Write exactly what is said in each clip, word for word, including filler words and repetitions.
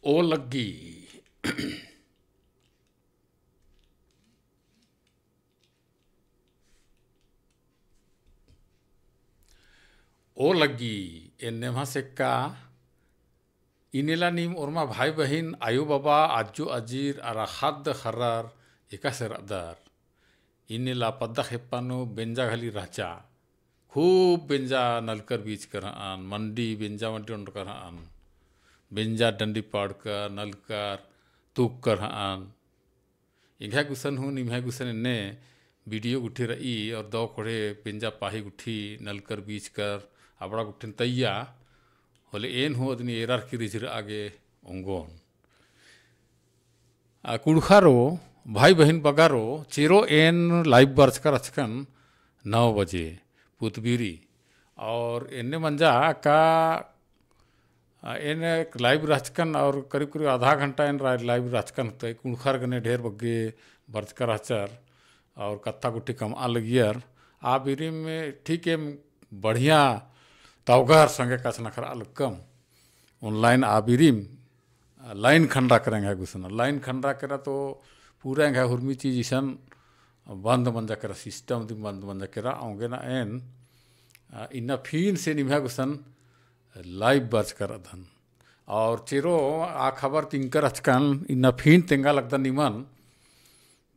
ओ लग्गी। ओ लग्गी, एन्ने मा सेक्का, इन्नेला नीम ओर्मा भाई बहिन, आयो बाबा, अज्जो अजीर, अरा ख़द्द ख़र्रर एकासे रअदर। इन्नेला पद्दा खेप्पा नू बेंजा घली रहचा। खूब बेंजा नलकर बीचकर हअन, मंडी, बेंजा मंडी ओंडकर हअन। बेंजा डंडी पाड़कर, नलकर, तुक्कर हअन। एंग्है गुसन हूँ निम्है गुसन एन्ने video गुट्ठी रई और दौ कोड़े बेंजा पाही गुट्ठी नलकर बीचकर अबड़ा गुट्ठिन तइया होले एन हूँ अदनी एरर की रिझरआ गे ओंगोन। आ, कुँड़ुख़ारो, भाई बहिन बगारो, चेरो एन live बरचकर रहचकन नौ बजे पुतबीरी। और एन्ने मंजा का, आ, एन एक live रहचकन और करीब करीब आधा घंटा एन रा-, live रहचकन, तो कुँड़ुख़र गने ढेर बग्गे बरचकर रहचर और कत्था गुट्ठी कमआ लगियर। आ बीरिम ठीक एम बढ़िया तौगहर संगे कछनखरआ लक्कम। Online आ बीरिम line खंडरा केरा एंग्है गुसन। Line खंडरा केरा तो पूरा एंग्है हुरमी चीज इसन बंद मंजा केरा, system दिम बंद मंजा केरा, औंगे ना एन, आ, इन्ना फिन से निम्है गुसन live बरचकर रअदन। और चेरो आ खबर तिंकर रहचकन, इन्ना फिन तेंगा लगदन निमन,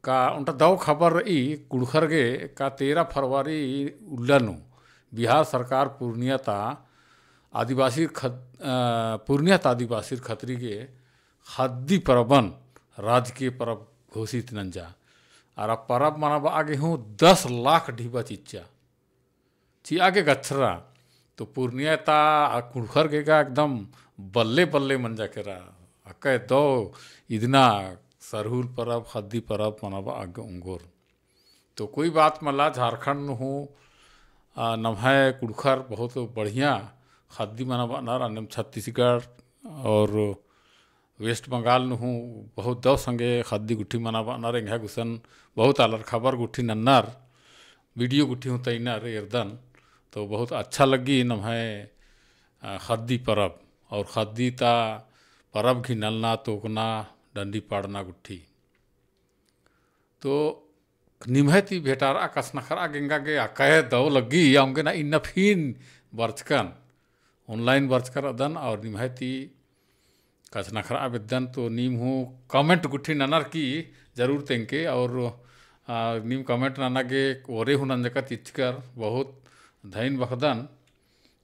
का ओन्टा दौ खबर रई कुँड़ुख़र गे का तेरह फरवरी उल्ला नू बिहार सरकार पूर्णिया ता आदिवासी खत-, अ, पूर्णिया ता आदिवासी खतरी गे ख़द्दी परबन राजकीय परब घोषित नंजा। अरा परब मनाबआ गे हूँ दस लाख ढिबा चिच्चा। चिआ गे गच्छरा, तो पूर्णिया ता आ कुँड़ुख़र गे गा एकदम बल्ले बल्ले मंजा केरा, अक्कय दौ इदना सरहुल परब, ख़द्दी परब मनाबआ गे ओंगोर। तो कोई बात मला, झारखंड नू हूँ, आ, नम्है कुँड़ुख़र बहुत बढ़िया ख़द्दी मनाबअनर, अन्नेम छत्तीसगढ़ और वेस्ट बंगाल नू हूँ बहुत दौ संगे ख़द्दी गुट्ठी मनाबअनर, एंग्है गुसन बहुत आलर खबर गुट्ठी नन्नर, video गुट्ठी हूँ तइनर एरदन। तो बहुत अच्छा लग्गी नम्है, आ, ख़द्दी परब और ख़द्दी ता परब घी नलना, तोकना, डंडी पाड़ना गुट्ठी। तो निम्है ती भेंटारआ कछनखरआ गे एंगा गे अक्कय दौ लग्गी, औंगे ना इन्ना फिन बरचकन, online बरचकर रअदन और निम्है ती कछनखरआ बेद्दन। तो नीम हूँ comment गुट्ठी ननर की जरूर तेंगके और, आ, नीम comment नना गे ओरे हूँ नंजका चिच्चकर बहुत धइन बखदन।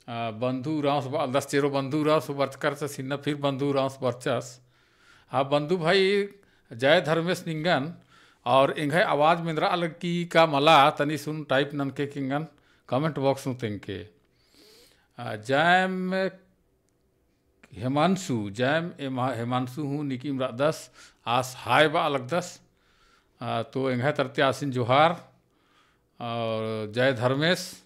आ, बंधु उराँवस बअलदस, चेरो बंधु उराँवस बरचकर रहचस, इन्ना फिर बंधु उराँवस बरचस। हाँ बंधु भाई, जय धर्मेस निंगन। और एंग्है आवाज मेंदरआ लग्गी का मला, तनी सुन type ननके किंगन comment box नू तेंगके। आ, जय म-, हेमांशु, जय म-, हेमा-, हेमांशु हूँ निकिम रअदस, आस hi बआ लगदस। आ, तो एंग्है तरती आसिन जोहार और जय धर्मेस।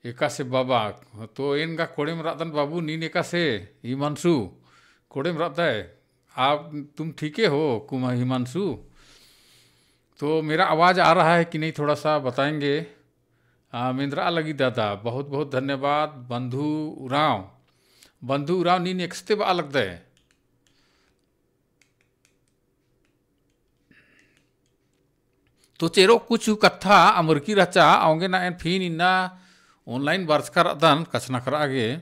एकासे बाबा, तो एन गा कोड़ेम रअदन बाबू, नीन एकासे, हिमांशु, कोड़ेम रअदय, आप, तुम ठीके हो, कुमा हिमांशु? तो मेरा आवाज आ रहा है कि नहीं, थोड़ा सा बताएंगे। आ, मेंदरआ लगी दादा, बहुत बहुत धन्यवाद। बंधु उराँव, बंधु उराँव, नीन एकसते बआ लगदय। तो चेरो कुछ कत्था अमरकी रहचा, औंगे ना एन फिन इन्ना online बरचकर रअदन कछनखरआ गे।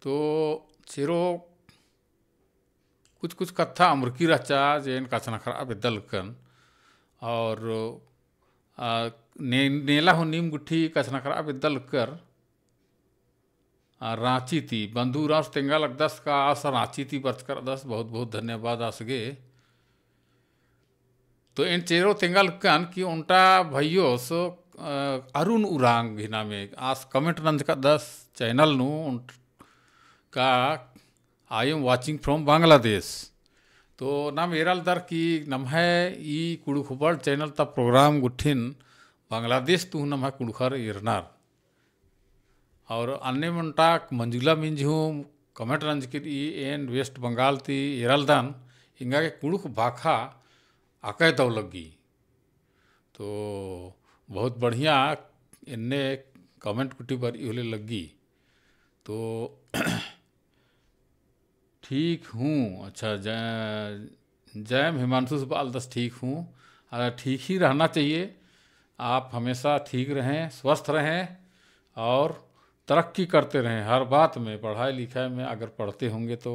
तो चेरो कुछ कुछ कत्था अमरकी रहचा जे एन कछनखरआ बेद्दा लक्कन। और, आ, ने-, नेला हूँ नीम गुट्ठी कछनखरआ बेद्दा लक्कर। आ, राँची ती बंधु उराँवस तेंगा लगदस का आस राँची ती बरचकर रअदस, बहुत बहुत धन्यवाद आस गे। तो एन चेरो तेंगा लक्कन कि ओन्टा भइयोस, अ, अरुण उराँव गही नामे आस comment नंजकादस channel नू ओन्ट-, का I am watching from Bangladesh। तो नाम एरालदर कि नम्है ई कुँड़ुख़ World channel ता program गुट्ठिन बांग्लादेश ती हूँ नम्है कुँड़ुख़र एरनर। और अन्नेम ओन्टा मंजुला मिंज हूँ comment नंजकी रई, एन वेस्ट बंगाल ती एरालदन, एंगा गे कुँड़ुख़ भाखा अकय दौ लग्गी। तो बहुत बढ़िया एन्ने comment गुट्ठी बरई होले लग्गी। तो ठीक हूँ। अच्छा, जय, जय हिमांशु से बालदस ठीक हूँ। अ, ठीक ही रहना चाहिए। आप हमेशा ठीक रहें, स्वस्थ रहें और तरक्की करते रहें हर बात में। पढ़ाई लिखाई में अगर पढ़ते होंगे तो,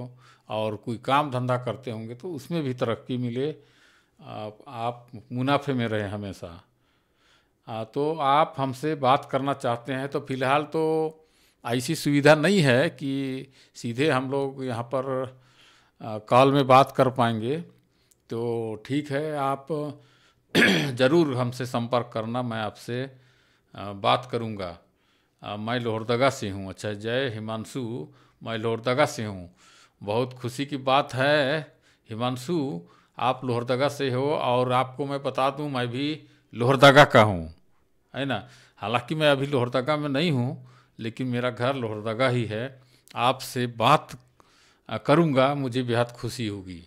और कोई काम धंधा करते होंगे तो उसमें भी तरक्की मिले, आप, आप मुनाफे में रहें हमेशा। आ, तो आप हमसे बात करना चाहते हैं तो फिलहाल तो ऐसी सुविधा नहीं है कि सीधे हम लोग यहाँ पर, आ, कॉल में बात कर पाएंगे। तो ठीक है, आप ज़रूर हमसे संपर्क करना, मैं आपसे, आ, बात करूँगा। आ, मैं लोहरदगा से हूँ। अच्छा, जय हिमांशु, मैं लोहरदगा से हूँ। बहुत खुशी की बात है हिमांशु, आप लोहरदगा से हो और आपको मैं बता दूँ, मैं भी लोहरदगा का हूँ, है ना। हालांकि मैं अभी लोहरदगा में नहीं हूँ, लेकिन मेरा घर लोहरदगा ही है। आपसे बात, आ, करूँगा, मुझे बेहद खुशी होगी।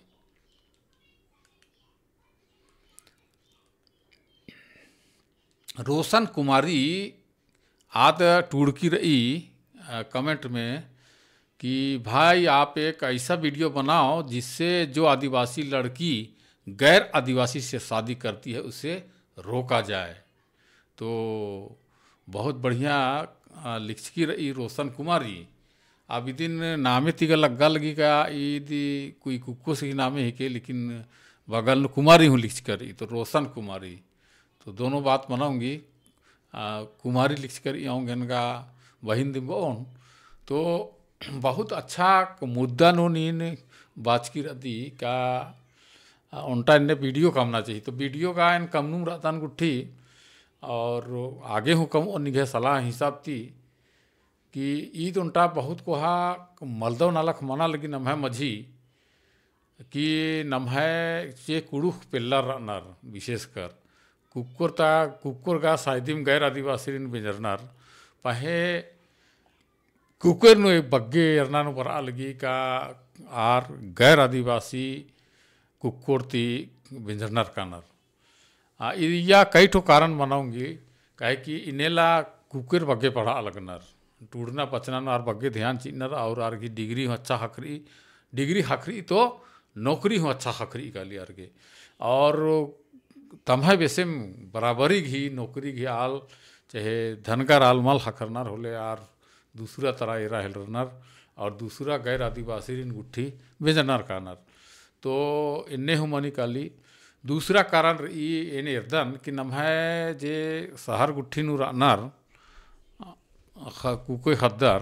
रोशन कुमारी आद टूड़की रई, अ, comment में कि भाई, आप एक ऐसा video बनाओ जिससे जो आदिवासी लड़की गैर आदिवासी से शादी करती है, उसे रोका जाए। तो बहुत बढ़िया, अ, लिखचकी रई रोशन कुमारी। अब इदिन नामे तिगा लग्गा लगी का, ईद कोई कुक्कोस ही नामे हिके, लेकिन बगल नू कुमारी हूँ लिखचका रई, तो रोशन कुमारी। तो दोनों बात मना ओंगी, आ, कुमारी लिखचका रई औंगे एन गा बहिन दिम बओन। तो बहुत अच्छा मुद्दा नू नीन बाचकी रअदी का, आ, ओन्टा एन्ने video कमना चाहिए। तो video गा एन कमनुम रअदन गुट्ठी, और आगे हूँ कमओन निंग्है सलाह हिसाब ती, कि ईद ओन्टा बहुत कोहा मलदव नलख मना लगी नम्है मझी, कि नम्है जे कुँड़ुख़ पेल्लर रअनर, विशेषकर कुक्कोर ता, कुक्कोर गा सायदिम गैर आदिवासीरिन बेंजरनर, पहें कुक्कोर नू एक बग्गे एरना नू बरआ लगी का आर गैर आदिवासी कुक्कोर ती बेंजरनर कानर। आ, इय्या कई ठो कारण मना ओंगी, काहे कि इन्नेला कुक्कोर बग्गे पढ़आ लगनर, टूड़ना पचना नू आर बग्गे ध्यान चिअनर, और आर गही degree हूँ अच्छा ख़क्खरई, degree ख़क्खरई तो नौकरी हूँ अच्छा ख़क्खरई काली आर गे। और तम्है बेसेम बराबरी गही नौकरी गही आल, चाहे धनगर आल मल ख़क्खरनर होले आर दूसरा तरा एरा हेलरनर और दूसरा गैर आदिवासीरिन गुट्ठी बेंजनर कानर। तो एन्ने हूँ मनी काली। दूसरा कारण रई एन एरदन कि नम्है जे शहर गुट्ठी नू रअनर, ख-, कुकोय ख़द्दर,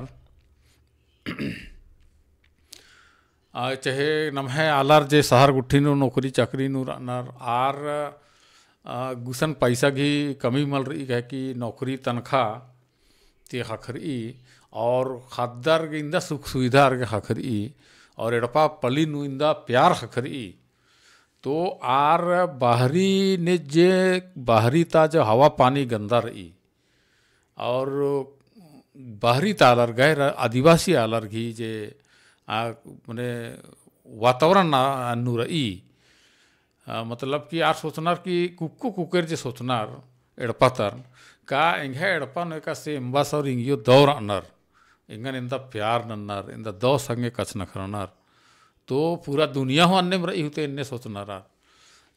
आ, चाहे नम्है आलर जे शहर गुट्ठी नू नौकरी चाकरी नू रअनर, आर, आ, गुसन पैसा गही कमी मल रई, काहे कि नौकरी तनखा ती ख़क्खरई, और ख़द्दर गे इन्दा सुख सुविधा आर गे ख़क्खरई, और एड़पा पल्ली नू इन्दा प्यार ख़क्खरई। तो आर बहरी ने जे बहरी ता जो हवा पानी गंदा रई, और बहरी ता आलर गैर आदिवासी आलर गही जे, आ, मने वातावरण आ, नू रई, आ, मतलब कि आर सोचनर कि कुक्को कुकोयर जे सोचनर एड़पा तर, का एंग्है एड़पा नू एकासे एम्बस और एंग्यो दौ रअनर, एंगन एन्दा प्यार नन्नर, एन्दा दौ संगे कछनखरनर, तो पूरा दुनिया हूँ अन्नेम रई होते एन्ने सोचनर आर।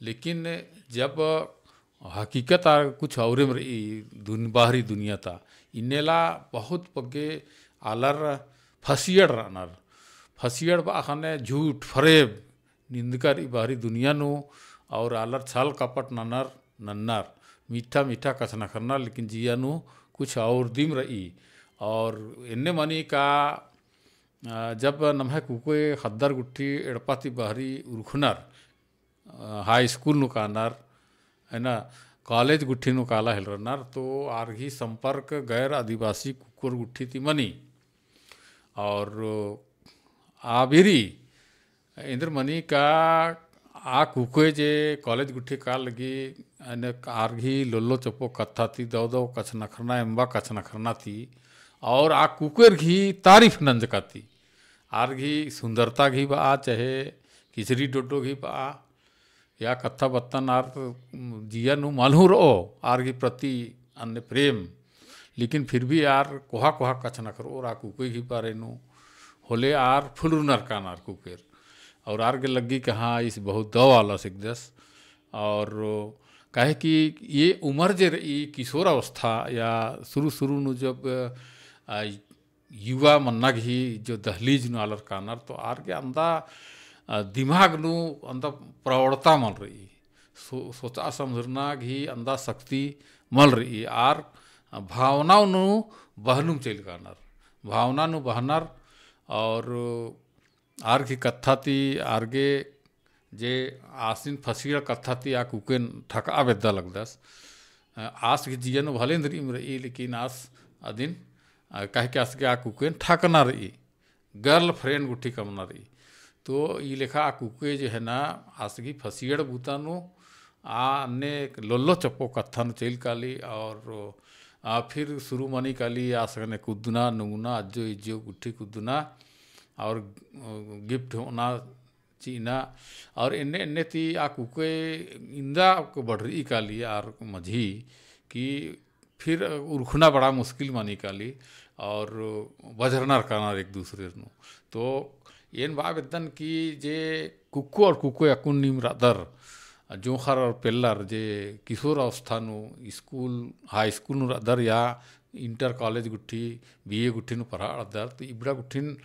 लेकिन जब हकीकत आ कुछ औरेम रई दुन-, बाहरी दुनिया ता, इन्नेला बहुत बग्गे आलर फसियड़ रअनर। फसियड़ बआ ख़ने झूठ, फरेब, निंदका रई बाहरी दुनिया नू, और आलर छल कपट ननर, नन्नर, मीठा मीठा कछनखरनर, लेकिन जिया नू कुछ और दिम रई। और एन्ने मनी का, आ, जब नम्है कुकोय ख़द्दर गुट्ठी एड़पा ती बाहरी उरखनर, आ, high school नू कानर, है ना, college गुट्ठी नू काला हेलरनर, तो आर गही संपर्क गैर आदिवासी कुकोर गुट्ठी ती मनी। और आ बीरी एन्देर मनी का आ कुकोय जे college गुट्ठी काला लगी, अन्ने आर गही लोल्लो चोप्पो कत्था ती दौ दौ कछनखरना, एम्बा कछनखरना ती, और आ कुकोयर गही तारीफ नंजका ती, आर गही सुंदरता गही बआ, चाहे किचरी डोड्डो गही बआ, या कत्था बत्तन आर जिया नू मलहूँ रओ, आर गही प्रति अन्ने प्रेम, लेकिन फिर भी आर कोहा कोहा कछनखरओर आ कुकोय गही बारे नू, होले आर फुलुरनर कानर कुकेर। और आर गे लग्गी कहाँ इस बहुत दव आलस हिकदस। और काहे कि ये उमर जे रई किशोर अवस्था या शुरू शुरू नू जब, आ, युवा मन्ना गही जो दहलीज नू आलर कानर तो आर गे अंदा, आ, दिमाग नू अंदा प्रौढ़ता मल रई। सो-, सोचा समझरना गही अंदा शक्ति मल रई। आर भावना नू बहनुम चइल कानर, भावना नू बहनर। और आर गही कत्था ती आर गे जे आसिन फसीड़ा कत्था ती आ कुकेन ठकआ बेद्दा लगदस। अ, आस गही जिया नू भले इन्द्रिइम रई, लेकिन आस अदिन, अ, काहे कि आस गे आ कुकेन ठकना रई, girlfriend गुट्ठी कमना रई। तो ई लेखा आ कुके जे है ना, आस गही फसीड़ा बुता नू आ अन्ने लोल्लो चप्पो कत्था नू चइल काली और, आ, फिर शुरू मनी काली आस गने कुद्दना, नुंगना, अज्जो इज्जो गुट्ठी कुद्दना और, अ, gift होना, चिअना। और एन्ने एन्ने ती आ कुके इन्दा बढ़रई काली आर मझी कि फिर उरखना बड़ा मुश्किल मनी काली और बझरनर कानर एक दूसरेर नू। तो एन बआ बेद्दन कि जे कुक्को और कुकोय अक्कुन नीम रअदर, जोंख़र और पेल्लर जे किशोर अवस्था नू school, high school नू रअदर या inter college गुट्ठी, B A गुट्ठी नू पढ़रदर, तो इबड़ा गुट्ठिन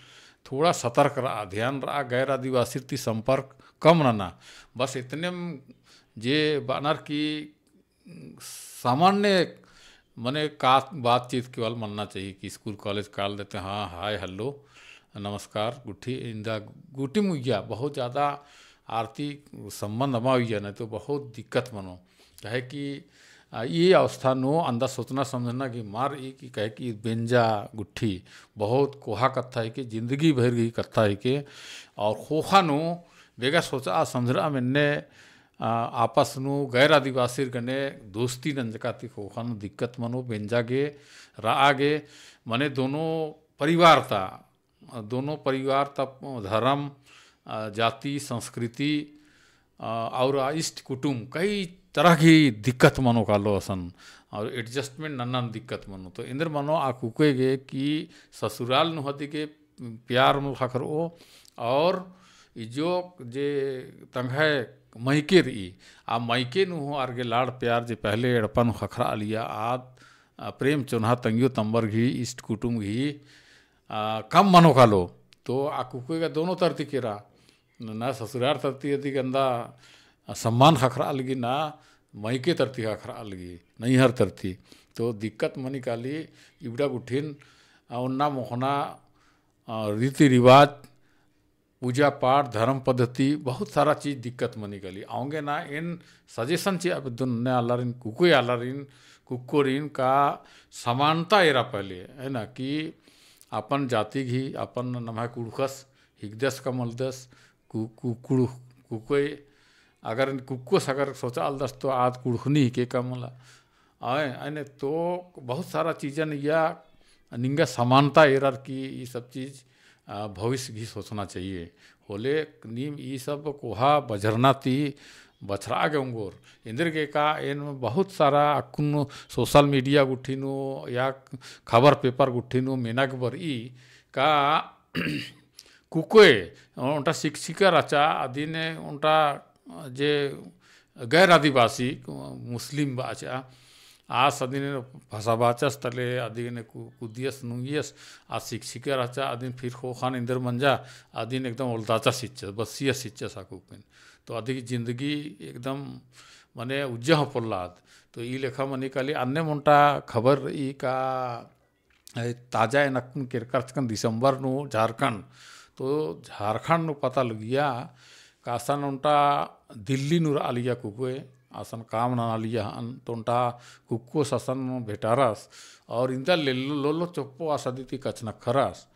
थोड़ा सतर्क रआ, ध्यान रआ, गैर आदिवासीर ती संपर्क कम नना। बस इतनेम जे बअनर कि सामान्य मने का बातचीत केवल मन्ना चाहिए कि school college काल देते, हाँ, hi, hello, नमस्कार, गुट्ठी, इन्दा गूटी मुइया, बहुत ज्यादा आर ती संबंध अमा उइया, नहीं तो बहुत दिक्कत मनो। काहे कि, आ, ई अवस्था नू अंदा सोचना समझना कि मार ई कि काहे कि बेंजा गुट्ठी बहुत कोहा कत्था है कि जिंदगी भर गही कत्था है कि, और ख़ोख़ा नू बेगा सोचआ समझरआ मेन्ने, आ, आपस नू गैर आदिवासीर गने दोस्ती नंजका ती ख़ोख़ा नू दिक्कत मनो, बेंजा गे, रआ गे, मने दोनों परिवार ता, दोनों परिवार ता धर्म, आ, जाति, संस्कृति, आ, और आ इष्ट कुटुम कई तरह की दिक्कत मनो कालो असन, और adjustment नन्नन दिक्कत मनो। तो एन्देर मनो आ कुकोय गे कि ससुराल नू हदी गे प्यार मल ख़क्खरओ, और इजो जे तंग्है मइके रई, आ मइके नू हूँ आर गे लाड़ प्यार जे पहले एड़पा नू ख़क्खरआ लिया, आद, आ, प्रेम चोन्हा तंग्यो तम्बर गही, इष्ट कुटुम गही, आ, कम मनो कालो। तो आ कुकोय गा दोनों तरती केरा, ना ससुरार तरती अदी गे अंदा, आ, सम्मान ख़क्खरआ लगी, ना मइके तरती ख़क्खरआ लगी, नैहर तरती। तो दिक्कत मनी काली, इबड़ा गुट्ठिन, आ, ओन्ना मोख़ना, आ, रीति रिवाज, पूजा पाठ, धर्म पद्धति, बहुत सारा चीज दिक्कत मनी काली। औंगे ना एन suggestion चिआ बेद्दन ने आलारिन, कुकोय आलारिन, कुक्कोरिन का समानता एरा पहले, है ना, कि अपन जाति गही, अपन नम्है कुँड़ुख़स हिकदस का मलदस, कु-, कु-, कुँड़ुख़, कुकोय, अगर कुक्कोस अगर सोचआ लगदस तो आद कुँड़ुख़नी हिके का मला। आय, अने तो बहुत सारा चीजन या निंगा समानता एरर की ई सब चीज, आ, भविष्य भी सोचना चाहिए। होले नीम ई सब कोहा बझरना ती बछरआ गे ओंगोर। एन्देर गे का एन बहुत सारा अक्कुन social media गुट्ठी नू या खबर paper गुट्ठी नू मेना गे बरई का कुकोय ओन्टा शिक्षिका रहचा, अदिन ओन्टा जे गैर आदिवासी, मुस्लिम बाचा, आस अदिन फसाबाचस तले, अदिन कु-, कुदियस नुंगियस, आ शिक्षिका रहचा, अदिन फिर ख़ोख़ान एन्देर मंजा, अदिन एकदम ओलदाचस चिच्चस, बसियस चिच्चस आ कुकोयन। तो अदी गही जिंदगी एकदम मने उज्जा हूँ पोल्लाद। तो ई लेखा मनी काली अन्नेम ओन्टा खबर रई का ए, ताजा एन अक्कुन केरका रहचकन दिसंबर नू झारखंड। तो झारखंड नू पता लगिया का असन ओन्टा दिल्ली नू रआ लिया कुकोय, असन काम नना लिया हन, तो ओन्टा कुक्कोस असन भेटारस, और इन्दा लेल्लो, लोल्लो चोप्पो आस अदी ती कछनखरस,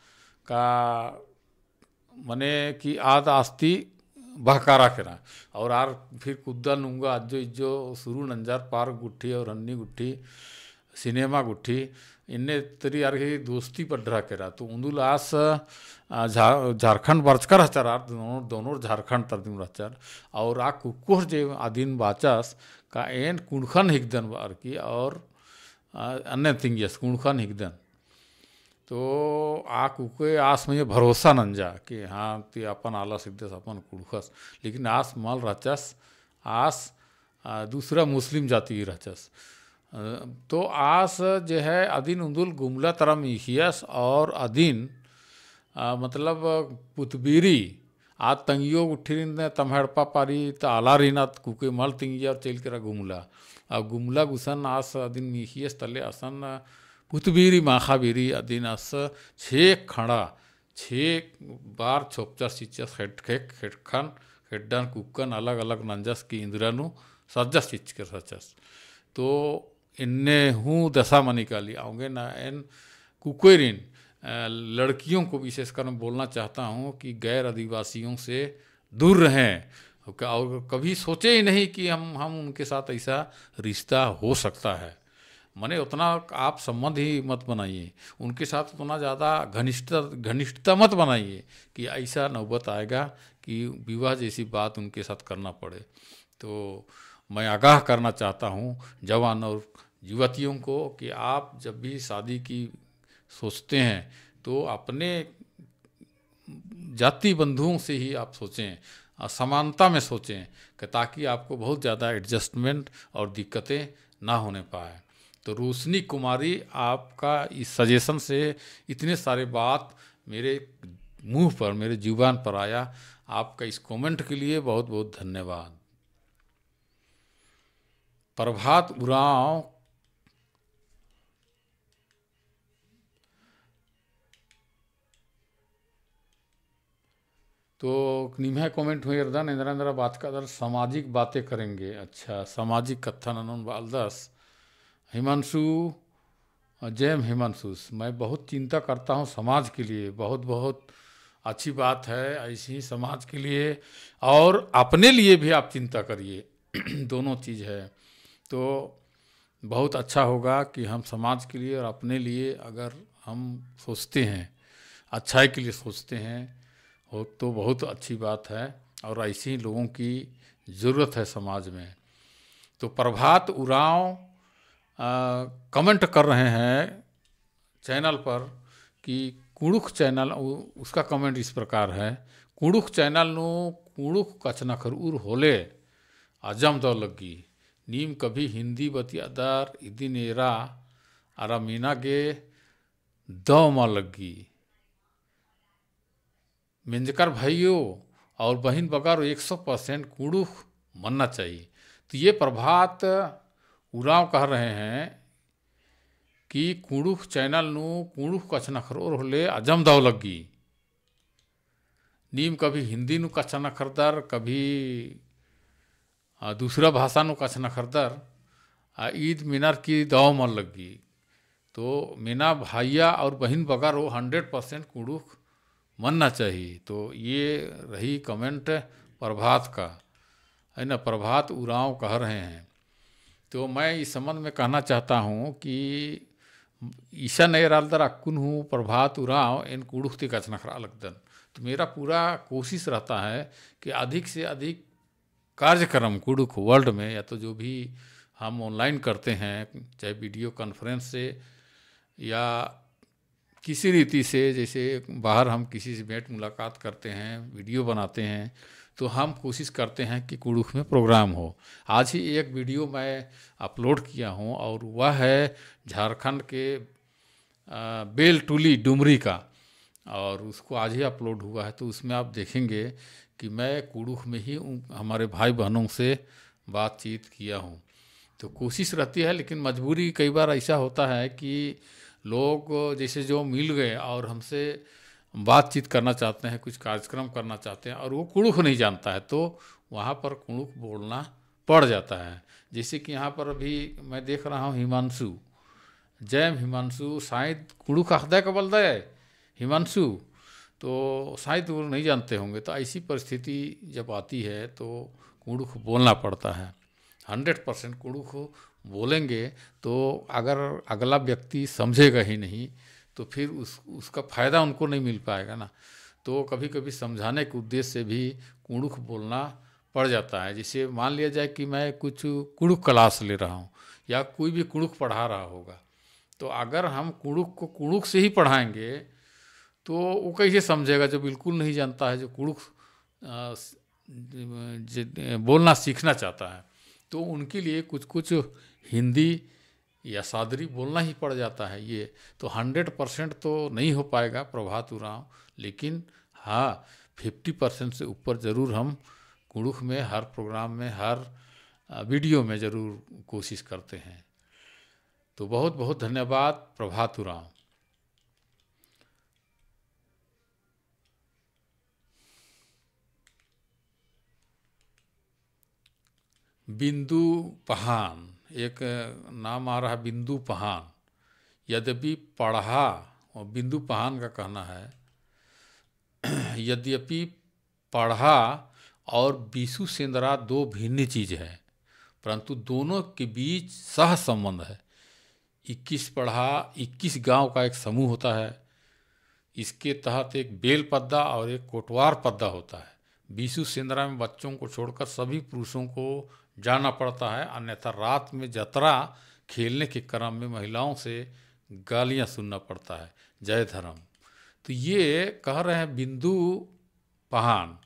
का मने कि आद आस ती बहकारा केरा। और आर फिर कुद्दा नुंगा अज्जो इज्जो शुरू नंजर, park गुट्ठी और हन्नी गुट्ठी, cinema गुट्ठी, इन्ने तरी आर गही दोस्ती बढ़रा केरा। तो उन्दुल आस, आ, झा-, झारखंड बरचका रहचर आर, दोनों, दोनों झारखंड तरदिम रहचर। और आ कुक्कोस जे अदिन बाचस, का एन कुँड़ुख़न हिकदन बअर की, और, आ, अन्ने तिंगियस कुँड़ुख़न हिकदन। तो आ कुकोय आस मइय्याँ भरोसा नंजा कि हाँ, ती अपन आलस हिकदस, अपन कुँड़ुख़स। लेकिन आस मल रहचस, आस, आ, दूसरा मुस्लिम जाति ही रहचस। अ, तो आस जे है अदिन उन्दुल गुमला तरा मीख़ियस और अदिन, आ, मतलब पुतबीरी, आ तंगियो गुट्ठिरिन तम्है एड़पा पारी त आलारिन आद कुकोय मल तिंगिया और चइल केरा गुमला। आ गुमला गुसन आस अदिन मीख़ियस तले असन पुतबीरी माख़ा बीरी अदिन आस छे खड़ा, छे बार छोपचस चिच्चस, खेड-, खेक-, खेडखन, खेड्डन कुक्कन अलग-अलग नंजस कि इन्द्रा नू सज्जस चिच्चकर सचस। तो इन्ने हूँ दशा मनी काली, औंगे ना एन कुकोयरिन, अ, लड़कियों को विशेषकर मैं बोलना चाहता हूँ कि गैर आदिवासियों से दूर रहें, और कभी सोचे ही नहीं कि हम, हम उनके साथ ऐसा रिश्ता हो सकता है। मने उतना आप संबंध ही मत बनाइए, उनके साथ उतना ज़्यादा घनिष्ठता, घनिष्ठता मत बनाइए कि ऐसा नौबत आएगा कि विवाह जैसी बात उनके साथ करना पड़े। तो मैं आगाह करना चाहता हूँ जवान और युवतियों को कि आप जब भी शादी की सोचते हैं तो अपने जाति बंधुओं से ही आप सोचें, अ, समानता में सोचें कि ताकि आपको बहुत ज़्यादा adjustment और दिक्कतें ना होने पाए। तो रोशनी कुमारी, आपका इस suggestion से इतने सारे बात मेरे मुँह पर, मेरे जुबान पर आया। आपका इस comment के लिए बहुत बहुत धन्यवाद। प्रभात उराँव, तो निम्है comment हूँ एरदन, एन्दरा एन्दरा बाचकादर, सामाजिक बातें करेंगे। अच्छा, सामाजिक कत्था ननोन बालदस। हिमांशु, जय हिमांशु, मैं बहुत चिंता करता हूँ समाज के लिए। बहुत बहुत अच्छी बात है, ऐसी ही समाज के लिए और अपने लिए भी आप चिंता करिए। दोनों चीज़ है। तो बहुत अच्छा होगा कि हम समाज के लिए और अपने लिए अगर हम सोचते हैं, अच्छाई के लिए सोचते हैं, हो तो बहुत अच्छी बात है और ऐसे ही लोगों की ज़रूरत है समाज में। तो प्रभात उराँव, अ, comment कर रहे हैं channel पर कि कुँड़ुख़ channel, उ-, उसका comment इस प्रकार है, कुँड़ुख़ channel नू कुँड़ुख़ कछनखरउर होले अजम दव लग्गी। नीम कभी हिंदी बतियादर इदिन एरा अरा मेना गे दव मल लग्गी। मेंजकर भाइयों और बहिन बगर एक सौ percent कुँड़ुख़ मन्ना चाहिए। तो ये प्रभात उराँव कह रहे हैं कि कुँड़ुख़ channel नू कुँड़ुख़ कछनखरओर होले अजम दव लग्गी। नीम कभी हिंदी नू कछनखरदर, कभी, आ, दूसरा भाषा नू कछनखरदर, आ, ईद मेनर की दव मल लग्गी। तो मेना भाइया और बहिन बगर हो hundred percent कुँड़ुख़ मन्ना चाहिए। तो ये रही comment प्रभात का, है ना, प्रभात उराँव कह रहे हैं। तो मैं इस संबंध में कहना चाहता हूँ कि इसन एरालदर अक्कुन हूँ प्रभात उराँव एन कुँड़ुख़ ती कछनखरआ लगदन। तो मेरा पूरा कोशिश रहता है कि अधिक से अधिक कार्यक्रम कुँड़ुख़ world में, या तो जो भी हम online करते हैं, चाहे video conference से या किसी रीति से, जैसे बाहर हम किसी से भेंट मुलाकात करते हैं, video बनाते हैं, तो हम कोशिश करते हैं कि कुँड़ुख़ में program हो। आज ही एक video मैं upload किया हूँ और वह है झारखंड के, अ, बेलटुली डुमरी का, और उसको आज ही upload हुआ है, तो उसमें आप देखेंगे कि मैं कुँड़ुख़ में ही उन, हमारे भाई बहनों से बातचीत किया हूँ। तो कोशिश रहती है, लेकिन मजबूरी कई बार ऐसा होता है कि लोग जैसे जो मिल गए और हमसे बातचीत करना चाहते हैं, कुछ कार्यक्रम करना चाहते हैं और वो कुँड़ुख़ नहीं जानता है, तो वहाँ पर कुँड़ुख़ बोलना पड़ जाता है। जैसे कि यहाँ पर अभी मैं देख रहा हूँ हिमांशु, जय हिमांशु, शायद कुँड़ुख़ अख़दय का बलदय हिमांशु, तो शायद वो नहीं जानते होंगे। तो ऐसी परिस्थिति जब आती है तो कुँड़ुख़ बोलना पड़ता है। Hundred percent कुँड़ुख़ बोलेंगे तो अगर अगला व्यक्ति समझेगा ही नहीं तो फिर उस, उसका फ़ायदा उनको नहीं मिल पाएगा ना। तो कभी-कभी समझाने के उद्देश्य से भी कुँड़ुख़ बोलना पड़ जाता है। जैसे मान लिया जाए कि मैं कुछ कुँड़ुख़ class ले रहा हूँ या कोई भी कुँड़ुख़ पढ़ा रहा होगा, तो अगर हम कुँड़ुख़ को कुँड़ुख़ से ही पढ़ाएंगे तो वो कैसे समझेगा जो बिल्कुल नहीं जानता है, जो कुँड़ुख़, अ, स-, जे, बोलना सीखना चाहता है? तो उनके लिए कुछ-कुछ हिंदी या सादरी बोलना ही पड़ जाता है। ये तो hundred percent तो नहीं हो पाएगा प्रभात उराँव, लेकिन हाँ, fifty percent से ऊपर ज़रूर हम कुँड़ुख़ में हर program में, हर, अ, video में ज़रूर कोशिश करते हैं। तो बहुत बहुत धन्यवाद प्रभात उराँव। बिंदु पहान, एक नाम आ रहा बिंदु पहान। यद्यपि पड़हा, और बिंदु पहान का कहना है, यद्यपि पड़हा और बीसू सेंदरा दो भिन्न चीज है, परंतु दोनों के बीच सह संबंध है। इक्कीस पड़हा, इक्कीस गांव का एक समूह होता है। इसके तहत एक बेल पद्दा और एक कोटवार पद्दा होता है। बीसू सेंदरा में बच्चों को छोड़कर सभी पुरुषों को जाना पड़ता है, अन्यथा रात में जतरा खेलने के क्रम में महिलाओं से गालियां सुनना पड़ता है। जय धर्म। तो ये कह रहे हैं बिंदु पहान।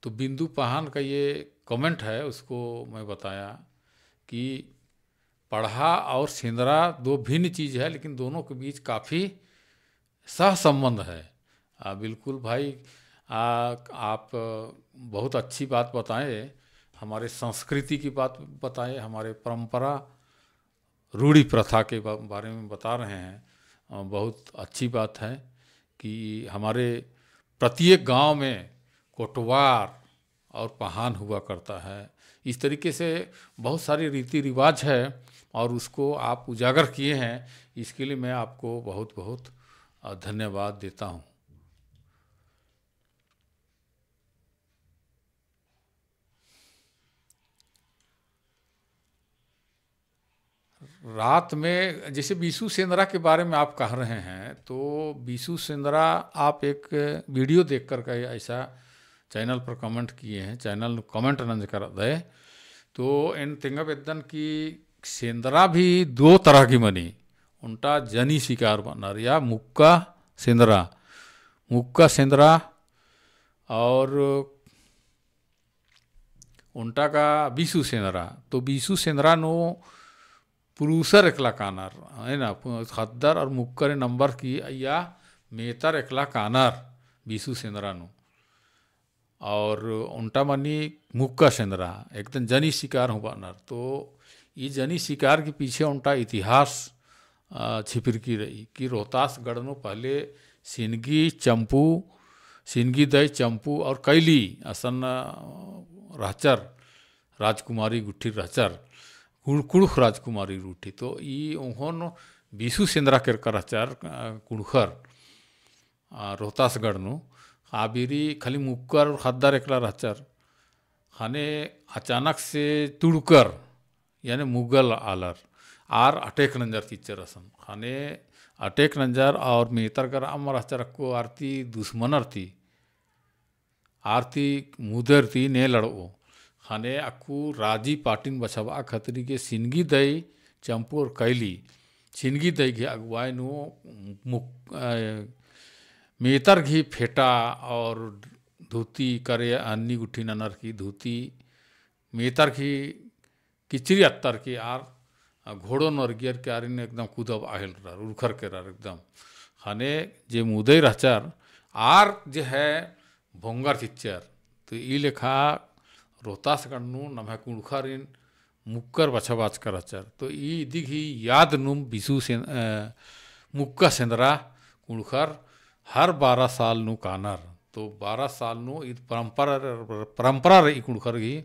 तो बिंदु पहान का ये comment है, उसको मैं बताया कि पड़हा और सेंदरा दो भिन्न चीज है, लेकिन दोनों के बीच काफ़ी सहसंबंध है। आ, बिल्कुल भाई, आ, आप बहुत अच्छी बात बताए, हमारे संस्कृति की बात बताए, हमारे परंपरा, रूढ़ी प्रथा के बा-, बारे में बता रहे हैं। अ, बहुत अच्छी बात है कि हमारे प्रत्येक गांव में कोटवार और पहान हुआ करता है। इस तरीके से बहुत सारे रीति रिवाज है और उसको आप उजागर किए हैं, इसके लिए मैं आपको बहुत बहुत, अ, धन्यवाद देता हूँ। रात में जैसे बीसू सेंदरा के बारे में आप कह रहे हैं, तो बीसू सेंदरा आप एक video देख कर के ऐसा channel पर comment किए हैं, channel नू comment नंजकर दे, तो एन तेंगा बेद्दन कि सेंदरा भी दो तरह की मनी, ओन्टा जनी शिकार बअनर या मुक्का सेंदरा, मुक्का सेंदरा और ओन्टा का बीसू सेंदरा। तो बीसू सेंदरा नू पुरुषर एकला कानर, है ना, पु-, ख़द्दर और मुक्कर नंबर की अइय्या मेतर एकला कानर बीसू सेंदरा नू। और ओन्टा मनी मुक्का सेंदरा, एकदम जनी शिकार हूँ बअनर। तो ई जनी शिकार के पीछे ओन्टा इतिहास, अ, छिपिरकी रई कि रोहतासगढ़ नू पहले सिनगी चम्पू, सिनगी दई चम्पू और कैली असन, अ, रहचर, राजकुमारी गुट्ठी रहचर, कुड़-, कुँड़ुख़ राजकुमारी गुट्ठी। तो ई ओहोन बीसू सेंदरा केरका रहचर, अ, कुँड़ुख़र, अ, रोहतासगढ़ नू। आ बीरी खाली मुक्कर और ख़द्दर एकला रहचर। ख़ने अचानक से तुड़कर, यानी मुगल आलर, आर attack नंजर चिच्चर असन। ख़ने attack नंजर और मेतर गर अम्म रहचर अक्कु आर ती दुश्मनर ती, आर ती मुदर ती ने लड़ओ। ख़ने अक्कु राजी पाटिन बछाबआ खतरी गे सिनगी दई चम्पू और कैली, सिनगी दई गही अगुवाई नू मुक-, अ, मेतर गही फेटा और धोती करे अन्नी गुट्ठी ननर की धोती, मेतर गही किचरी अत्तर की आर, अ, घोड़ो नू अरगियर की आरिन एकदम कुदबआ हेलरर, उरखर केरर एकदम। ख़ने जे मुदई रहचर, आर जे है भोंगर चिच्चर। तो ई लेखा रोहतासगढ़ नू नम्है कुँड़ुख़ारिन मुक्कर बछाबाचका रहचर। तो ई इदी गही याद नू बीसू सें-, अ, मुक्का सेंदरा कुँड़ुख़र हर बारह साल नू कानर। तो बारह साल नू ईद परंपरा, परंपरा रई कुँड़ुख़र गही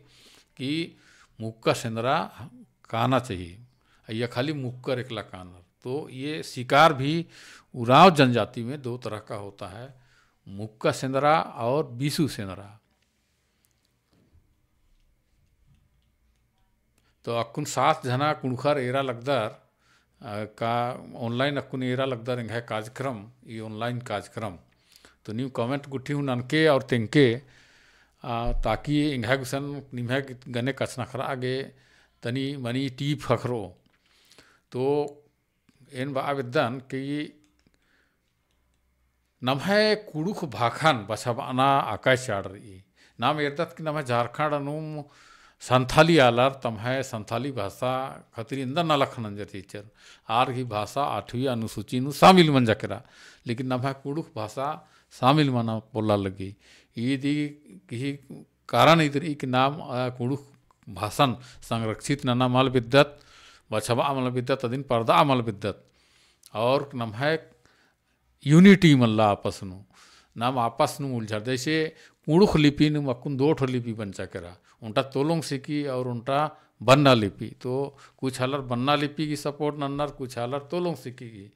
कि मुक्का सेंदरा काना चाहिए, अइय्या खाली मुक्कर एकला कानर। तो ये शिकार भी उराँव जनजाति में दो तरह का होता है, मुक्का सेंदरा और बीसू सेंदरा। तो अक्कुन सात झना कुँड़ुख़र एरा लगदर, अ, का online अक्कुन एरा लगदर एंग्है कार्यक्रम, ई online कार्यक्रम। तो नीम comment गुट्ठी हूँ ननके और तेंगके, अ, ताकि एंग्है गुसन निम्है गने कछनखरआ गे तनी मनी टीप ख़क्खरओ। तो एन बआ बेद्दन कि नम्है कुँड़ुख़ भाखन बछाबअना अकय चाड़ रई। नाम एरदत कि नम्है झारखंड नुम संथाली आलर, तम्है संथाली भाषा खतरी एन्दर नलख नंजर चिच्चर। आर गही भाषा आठवीं अनुसूची नू शामिल मंजा केरा, लेकिन नम्है कुँड़ुख़ भाषा शामिल मना पोल्ला लगी। ईदी गही कारण ईद रई कि नाम, अ, कुँड़ुख़ भाषन संरक्षित नना मल बेद्दत, बछाबआ मल बेद्दत, अदिन परदआ मल बेद्दत। और नम्है unity मल्ला आपस नू, नाम आपस नू उलझर। जैसे कुँड़ुख़ लिपि नू अक्कुन दो ठो लिपि बंचा केरा, ओन्टा तोलोंग सिकी और ओन्टा बन्ना लिपि। तो कुछ आलर बन्ना लिपि गही support नन्नर, कुछ आलर तोलोंग सिकी गही।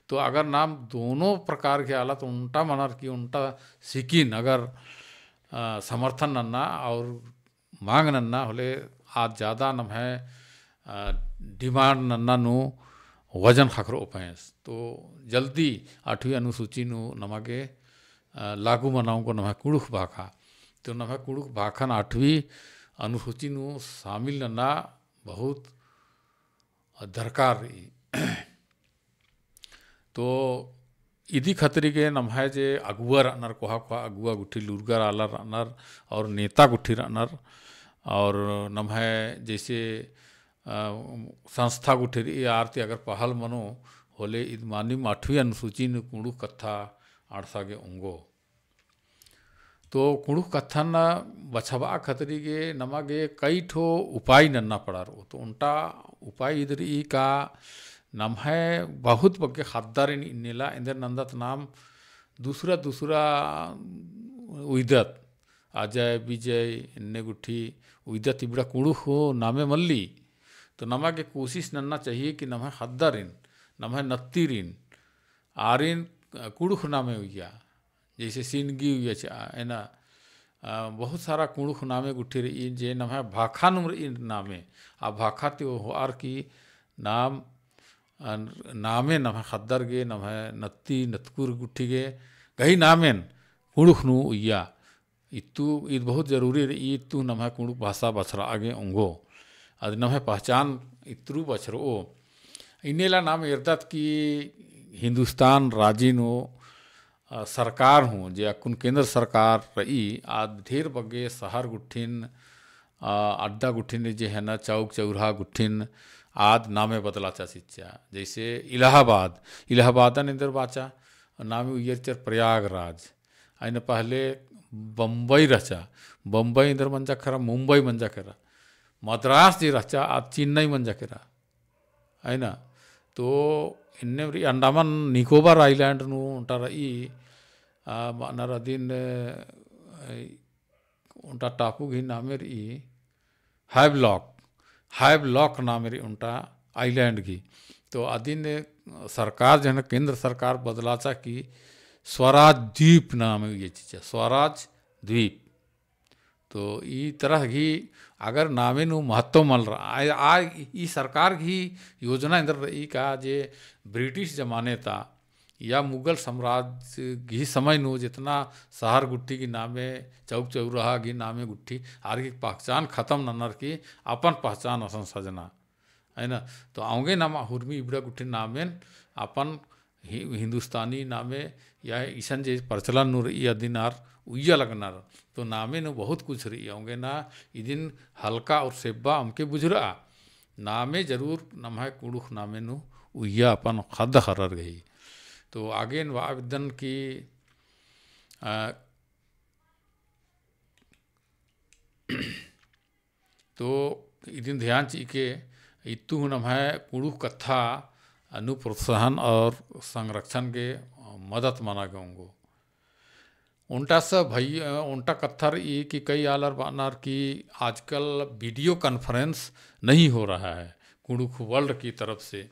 तो अगर नाम दोनों प्रकार के आलर ओन्टा मनर कि ओन्टा सिकिन अगर, अ, समर्थन नन्ना और मांग नन्ना होले आद ज्यादा नम्है, अ, demand नन्ना नू वजन ख़क्खरओ पहेंस। तो जल्दी आठवीं अनुसूची नू नमा गे, अ, लागू मना ओंगो नम्है कुँड़ुख़ भाखा। तो नम्है कुँड़ुख़ भाखन आठवीं अनुसूची नू शामिल नन्ना बहुत दरकार रई। तो इदी खतरी गे नम्है जे अगुवा रअनर, कोहा कोहा अगुवा गुट्ठी लूरगर आलर रअनर और नेता गुट्ठी रअनर और नम्है जैसे, अ, संस्था गुट्ठी रई आर ती अगर पहल मनो होले इद मानिम आठवीं अनुसूची नू कुँड़ुख़ कत्था अंड़सा गे ओंगो। तो कुँड़ुख़ कत्थन बछाबआ खतरी गे नमा गे कई ठो उपाय नन्ना पड़ारओ। तो ओन्टा उपाय इद रई का नम्है बहुत बग्गे ख़द्दारिन इन्नेला एन्देर नन्दत नाम दूसरा दूसरा उइदत, अजय, विजय, एन्ने गुट्ठी उइदत इबड़ा कुँड़ुख़ नामे मल्ली। तो नमा गे कोशिश नन्ना चाहिए कि नम्है ख़द्दारिन, नम्है नत्तीरिन, आरिन कुँड़ुख़ नामे उइया। जैसे सिनगी उइया चिआ, है ना? अ, बहुत सारा कुँड़ुख़ नामे गुट्ठी रई, जे नम्है भाखा नुम रई नामे। आ भाखा ती होअर की नाम, अ, नामे नम्है ख़द्दर गे, नम्है नत्ती, नतकुर गुट्ठी गे, गही नामेन कुँड़ुख़ नू उइया। इत्तु, ईद बहुत जरूरी रई, इत्तु नम्है कुँड़ुख़ भाषा बछरआ गे ओंगो। अद नम्है पहचान इत्रु बछरओ। इन्नेला नाम एरदत कि हिंदुस्तान राजी नू अ, सरकार हूँ, जे अक्कुन केंद्र सरकार रई, आद ढेर बग्गे शहर गुट्ठिन, अ, अड्डा गुट्ठिन जे है ना, चौक चौराहा गुट्ठिन, आद नामे बदलाचा चिच्चा। जैसे इलाहाबाद, इलाहाबादन एन्देर बाचा, नामे उइयर चिच्चर प्रयागराज। अइना पहले बम्बई रहचा, बम्बई एन्देर मंजा केरा, मुंबई मंजा केरा। मद्रास जे रहचा, आद चेन्नई मंजा केरा। है ना? तो एन्ने रई अंडमान निकोबार island नू ओन्टा रई, आ, बअनर अदिन, ए, ओन्टा टापू गही नामे रई Havelock, Havelock नामे रई ओन्टा island गही। तो अदिन सरकार जे है ना, केंद्र सरकार बदलाचा कि स्वराज द्वीप नामे उइया चिच्चा, स्वराज द्वीप। तो ई तरह गही अगर नामे नू महत्व मल रआ, आ, आ, ई सरकार गही योजना एन्देर रई का जे ब्रिटिश जमाने ता या मुगल साम्राज्य गही समय नू जेतना शहर गुट्ठी गही नामे, चौक चौराहा गही नामे गुट्ठी, आर गही पहचान खतम ननर की अपन पहचान असन सजना। है ना? तो औंगे नाम हुरमी इबड़ा गुट्ठी नामेन अपन हि-, हिंदुस्तानी नामे या इसन जे प्रचलन नू रई अदिन आर उइया लगनर। तो नामे नू बहुत कुछ रई। औंगे ना इदिन हल्का और सेब्बा अमके बुझुरआ। नामे जरूर नम्है कुँड़ुख़ नामे नू उइया अपन ख़द्द ख़र्रर गही। तो आगेन बआ बेद्दन कि, आ, तो इदिन ध्यान चिअके इत्तु हूँ नम्है कुँड़ुख़ कत्था नू प्रोत्साहन और संरक्षण गे मदत मना गे ओंगो। ओन्टा स भई, ओन्टा कत्था रई कि कई आलर बअनर कि आजकल video conference नहीं हो रहा है कुँड़ुख़ World की तरफ से।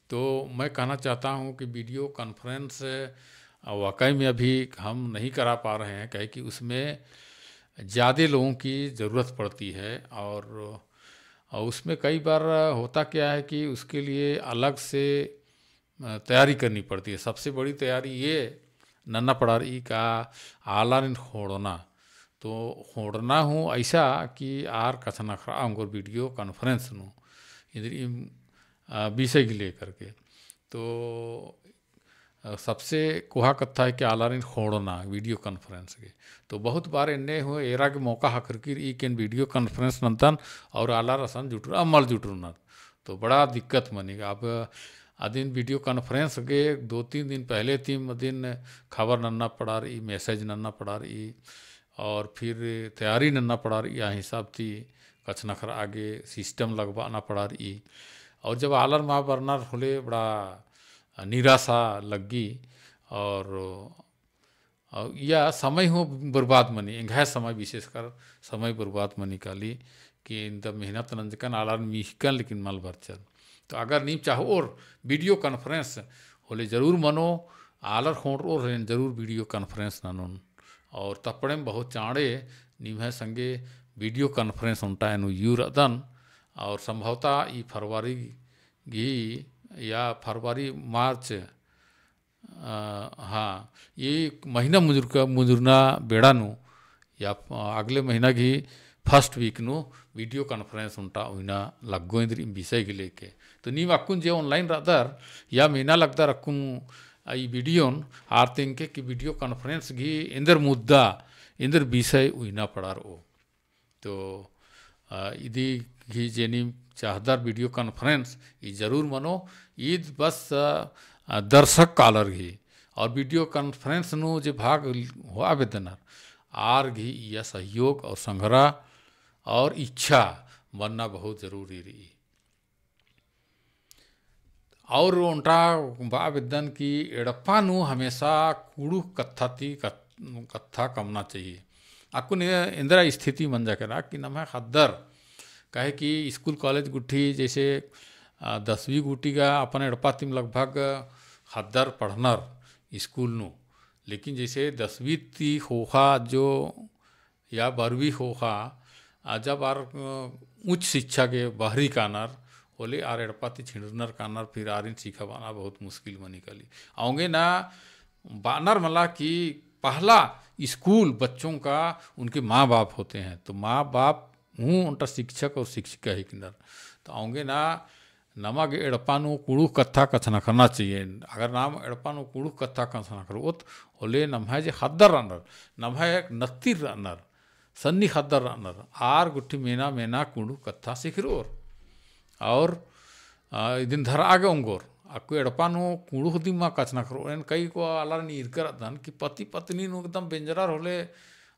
तो मैं कहना चाहता हूँ कि video conference, अ, वाकई में अभी हम नहीं करा पा रहे हैं, काहे कि उसमें ज़्यादा लोगों की ज़रूरत पड़ती है और, और उसमें कई बार होता क्या है कि उसके लिए अलग से, अ, तैयारी करनी पड़ती है। सबसे बड़ी तैयारी ये नन्ना पड़ा रई का आलारिन ख़ोंड़ना। तो ख़ोंड़ना हूँ ऐसा कि आर कछनखरआ ओंगोर video conference नू इन्द्रिइम, अ, विषय के लेकर के। तो अ, सबसे कोहा कत्था है कि आलारिन ख़ोंड़ना video conference गे। तो बहुत बार एन्ने हूँ एरा गे मौका ख़क्खरकी रई कि एन video conference नन्तन और आलर असन जुटरनर, मल जुटरनर। तो बड़ा दिक्कत मनी। अब अदिन video conference गे दो तीन दिन पहले तिम अदिन खबर नन्ना पड़ा रई, message नन्ना पड़ा रई, और फिर तैयारी नन्ना पड़ा रई, आ हिसाब ती कछनखरआ गे system लगबाना पड़ा रई। और जब आलर मल बरनर होले बड़ा निराशा लग्गी और, और या समय हूँ बर्बाद मनी, एंग्है समय, विशेषकर समय बर्बाद मनी काली कि इन्दा मेहनत नंजकन, आलर मिखकन लेकिन मल बरचन। तो अगर नीम चाहोर video conference होले जरूर मनो, आलर ख़ोंड़रओर होले जरूर video conference ननोन। और तपड़ेम बहुत चाँड़े निम्है संगे video conference ओन्टा एन उइयू रअदन। और संभवतः ई फरवरी गही या फरवरी मार्च, अ, हाँ, ई महीना मुजुरका, मुजुरना बेड़ा नू या, अ, अगले महीना गही first week नू video conference ओन्टा उइना लग्गो एन्देर ई विषय गे लेके। तो नीम अक्कुन जे online रअदर या मेना लगदर अक्कुन, अ, ई video न आर तेंगके कि video conference गही एन्देर मुद्दा, एन्देर विषय उइना पड़ारओ। तो, अ, इदी गही जे नीम चाहदर video conference, ई जरूर मनो। ईद बस, अ, अ, दर्शक आलर गही और video conference नू जे भाग होआ बेद्दनर, आर गही इया सहयोग और संघरा और इच्छा मन्ना बहुत जरूरी रई। और ओन्टा बआ बेद्दन कि एड़पा नू हमेशा कुँड़ुख़ कत्था ती कत-, कत्था कमना चाहिए। अक्कुन ए-, एन्देर स्थिति मंजा केरा कि नम्है ख़द्दर, काहे कि school college गुट्ठी जैसे, अ, दसवीं गुट्ठी गा अपन एड़पा तिम लगभग ख़द्दर पढ़नर school नू, लेकिन जैसे दसवीं ती ख़ोख़ा जो या बारहवीं ख़ोख़ा, आ, जब आर, अ, उच्च शिक्षा गे बहरी कानर, होले आर एड़पा ती छिंड़रनर कानर, फिर आरिन सिखाबअना बहुत मुश्किल मनी काली। औंगे ना बअनर मला कि पहला school बच्चों का उनके माँ बाप होते हैं, तो माँ बाप हूँ ओन्टा शिक्षक और शिक्षिका हिकनर। तो औंगे ना नमा गे एड़पा नू कुँड़ुख़ कत्था कछनखरना चाहिए। अगर नाम एड़पा नू कुँड़ुख़ कत्था कछनखरओत, होले नम्है जे ख़द्दर रअनर, नम्है नत्तिर रअनर, सन्नी ख़द्दर रअनर, आर गुट्ठी मेना मेना कुँड़ुख़ कत्था सिखरओर। और, अ, इदिन धरआ गे ओंगोर, अक्कु एड़पा नू कुँड़ुख़ दिम कछनखरओर, एन कई को आलारिन ईरका रअदन कि पति पत्नी नू एकदम बेंजरर होले,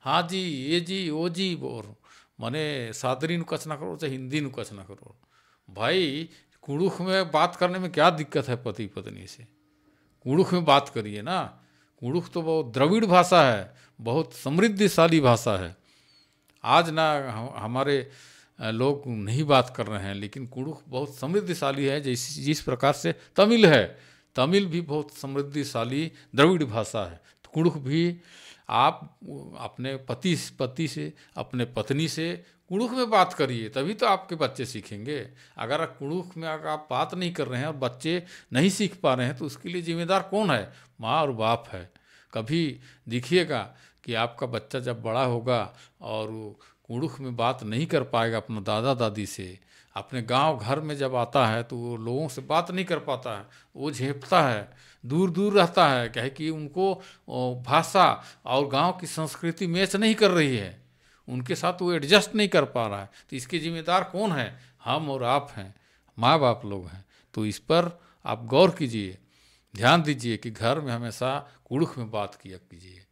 हाँ जी, ए जी, ओ जी बओर, मने सादरी नू कछनखरओर, चाहे हिन्दी नू कछनखरओर। भाई, कुँड़ुख़ में बात करने में क्या दिक्कत है पति पत्नी से? कुँड़ुख़ में बात करिए ना। कुँड़ुख़ तो बहुत द्रविड़ भाषा है, बहुत समृद्धिशाली भाषा है। आज ना हम, हमारे, अ, लोग नहीं बात कर रहे हैं, लेकिन कुँड़ुख़ बहुत समृद्धिशाली है, जैसे, जिस प्रकार से तमिल है, तमिल भी बहुत समृद्धिशाली द्रविड़ भाषा है। तो कुँड़ुख़ भी आप अपने पति, पति से, अपने पत्नी से कुँड़ुख़ में बात करिए, तभी तो आपके बच्चे सीखेंगे। अगर आप कुँड़ुख़ में अगर आप बात नहीं कर रहे हैं और बच्चे नहीं सीख पा रहे हैं, तो उसके लिए जिम्मेदार कौन है? माँ और बाप है। कभी देखिएगा कि आपका बच्चा जब बड़ा होगा और वो कुँड़ुख़ में बात नहीं कर पाएगा अपना दादा दादी से, अपने गांव घर में जब आता है तो वो लोगों से बात नहीं कर पाता है, वो झेंपता है, दूर दूर रहता है, काहे कि उनको, ओ, भाषा और गांव की संस्कृति match नहीं कर रही है। उनके साथ वो adjust नहीं कर पा रहा है, तो इसके जिम्मेदार कौन है? हम और आप हैं, माँ बाप लोग हैं। तो इस पर आप गौर कीजिए, ध्यान दीजिए कि घर में हमेशा कुँड़ुख़ में बात किया कीजिए।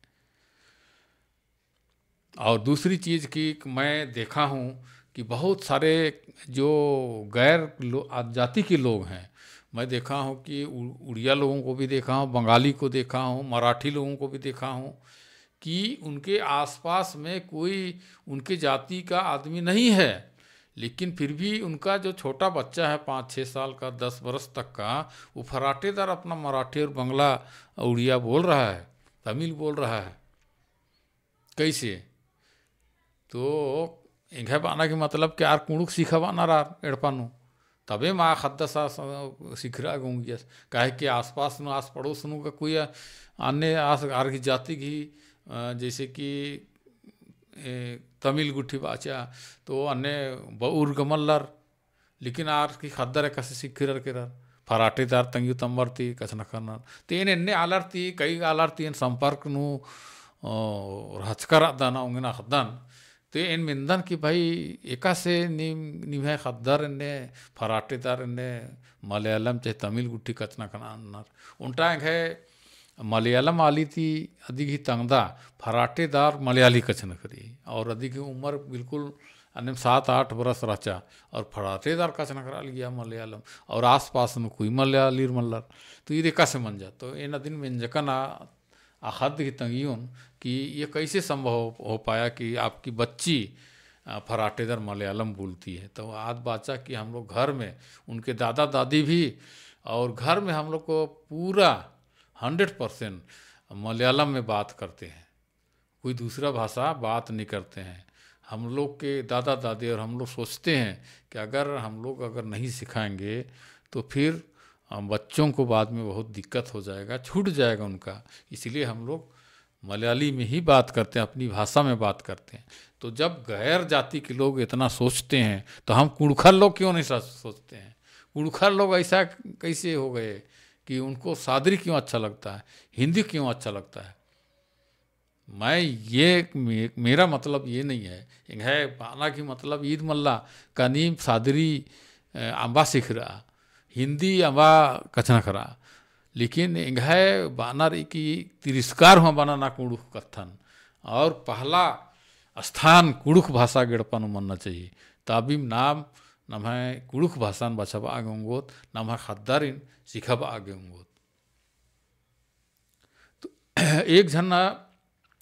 और दूसरी चीज़ कि मैं देखा हूँ कि बहुत सारे जो गैर लो-, आ-, जाति के लोग हैं, मैं देखा हूँ कि उ-, उड़िया लोगों को भी देखा हूँ, बंगाली को देखा हूँ, मराठी लोगों को भी देखा हूँ, कि उनके आसपास में कोई उनके जाति का आदमी नहीं है, लेकिन फिर भी उनका जो छोटा बच्चा है, पाँच छः साल का, दस बरस तक का, वो फर्राटेदार अपना मराठी और बंगला, उड़िया बोल रहा है, तमिल बोल रहा है। कैसे? तो एंग्है बअना के मतलब कि आर कुँड़ुख़ सिखाबअनर आर एड़पा नू। तबे मा ख़द्दस आस सिखरआ गे ओंगियस। काहे कि आसपास नू, आस पड़ोस नू का कोई अन्ने आस आर गही जाति गही, अ, जैसे कि, ए, तमिल गुट्ठी बाचा, तो अन्ने बऊर गा मल्लर, लेकिन आर गही ख़द्दर एकासे सिखरर केरर। फराटेदार तंग्यो तम्बर ती कछनखरनर। ते एन एन्ने आलर ती, कई आलर ती एन संपर्क नू, अ, रहचका रअदन, ओंगेन अख़दन। ते एन मेन्दन कि भाई, एकासे निम-, निम्है ख़द्दर एन्ने, फराटेदार एन्ने, मलयालम चाहे तमिल गुट्ठी कछनखरनर। ओन्टा एंग्है मलयालम आली ती अदिगही तंगदा फराटेदार मलयाली कछनखरी। और अदिगही उमर बिल्कुल अन्नेम सात आठ बरस रहचा और फराटेदार कछनखरआ लगिया मलयालम। और आसपास नू कोई मलयालीर मल्लर। तो ईर एकासे मंजा। तो एन अदिन मेंजकन आ, आ ख़द्द गही तंग्योन कि ये कैसे संभव हो, हो पाया कि आपकी बच्ची, अ, फराटेदार मलयालम बोलती है। तो आद बाचा कि हम लोग घर में उनके दादा दादी भी और घर में हम लोग को पूरा हंड्रेड परसेंट मलयालम में बात करते हैं, कोई दूसरा भाषा बात नहीं करते हैं। हम लोग के दादा दादी और हम लोग सोचते हैं कि अगर हम लोग अगर नहीं सिखाएंगे तो फिर, अ, बच्चों को बाद में बहुत दिक्कत हो जाएगा, छूट जाएगा उनका। इसलिए हम लोग मलयाली में ही बात करते हैं, अपनी भाषा में बात करते हैं। तो जब गैर जाति के लोग इतना सोचते हैं तो हम कुँड़ुख़र लोग क्यों नहीं सा-, सोचते हैं? कुँड़ुख़र लोग ऐसा कैसे हो गए कि उनको सादरी क्यों अच्छा लगता है, हिंदी क्यों अच्छा लगता है? मैं ये, मे-, मेरा मतलब ये नहीं है। एंग्है बअना की मतलब ईद मल्ला का नीम सादरी, अ, अम्बा सिखरआ, हिंदी अम्बा कछनखरआ। लेकिन एंग्है बअना रई कि तिरस्कार हूँ बअना ना कुँड़ुख़ कत्थन। और पहला स्थान कुँड़ुख़ भाषा गे एड़पा नू मन्ना चाहिए। ताबिम नाम नम्है कुँड़ुख़ भाषान बछाबआ गे ओंगोत, नम्है ख़द्दारिन सिखाबआ गे ओंगोत। तो एक झन ना,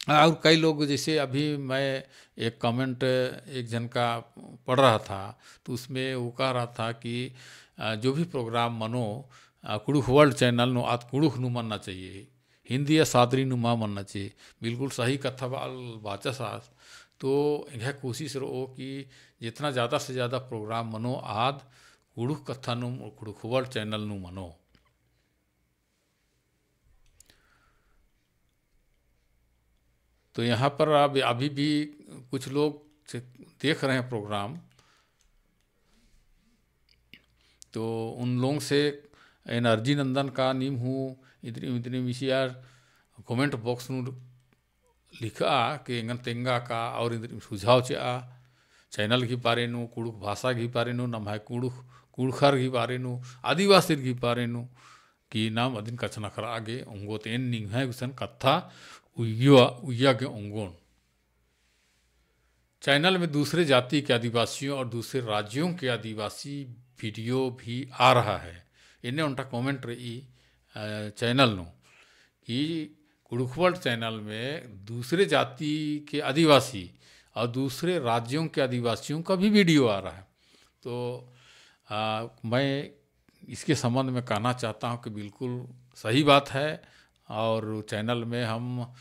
और कई लोग, जैसे अभी मैं एक comment एक झन का पढ़ रहा था, तो उसमें वो कह रहा था कि, अ, जो भी program मनो, अ, कुँड़ुख़ World channel नू, आद कुँड़ुख़ नू मन्ना चाहिए, हिंदी या सादरी नू मा मन्ना चाहिए। बिल्कुल सही कत्था बआ-, बाचस आस। तो एंग्है कोशिश रओ कि जितना ज़्यादा से ज़्यादा program मनो, आद कुँड़ुख़ कत्था नू, कुँड़ुख़ World channel नू मनो। तो यहाँ पर अब अभी भी कुछ लोग से देख रहे हैं program, तो उन लोगों से एन अर्जी नन्दन का नीम हूँ इतनी, इतनी मिसियार comment box नू लिखा के एंगन तेंगा का और इन्द्रिम सुझाव चिआ, channel गही बारे नू, कुँड़ुख़ भाषा गही बारे नू, नम्है कुँड़ुख़, कुँड़ुख़र गही बारे नू, आदिवासीर गही बारे नू, कि नाम अदिन कछनखरआ गे ओंगोत। एन निंग्है गुसन कत्था उइया, उइया गे ओंगोन। Channel में दूसरे जाति के आदिवासियों और दूसरे राज्यों के आदिवासी video भी आ रहा है। एन्ने ओन्टा comment रई, अ, channel नू कि कुँड़ुख़ World channel में दूसरे जाति के आदिवासी और दूसरे राज्यों के आदिवासियों का भी video आ रहा है। तो, आ, मैं इसके संबंध में कहना चाहता हूँ कि बिल्कुल सही बात है। और channel में हम,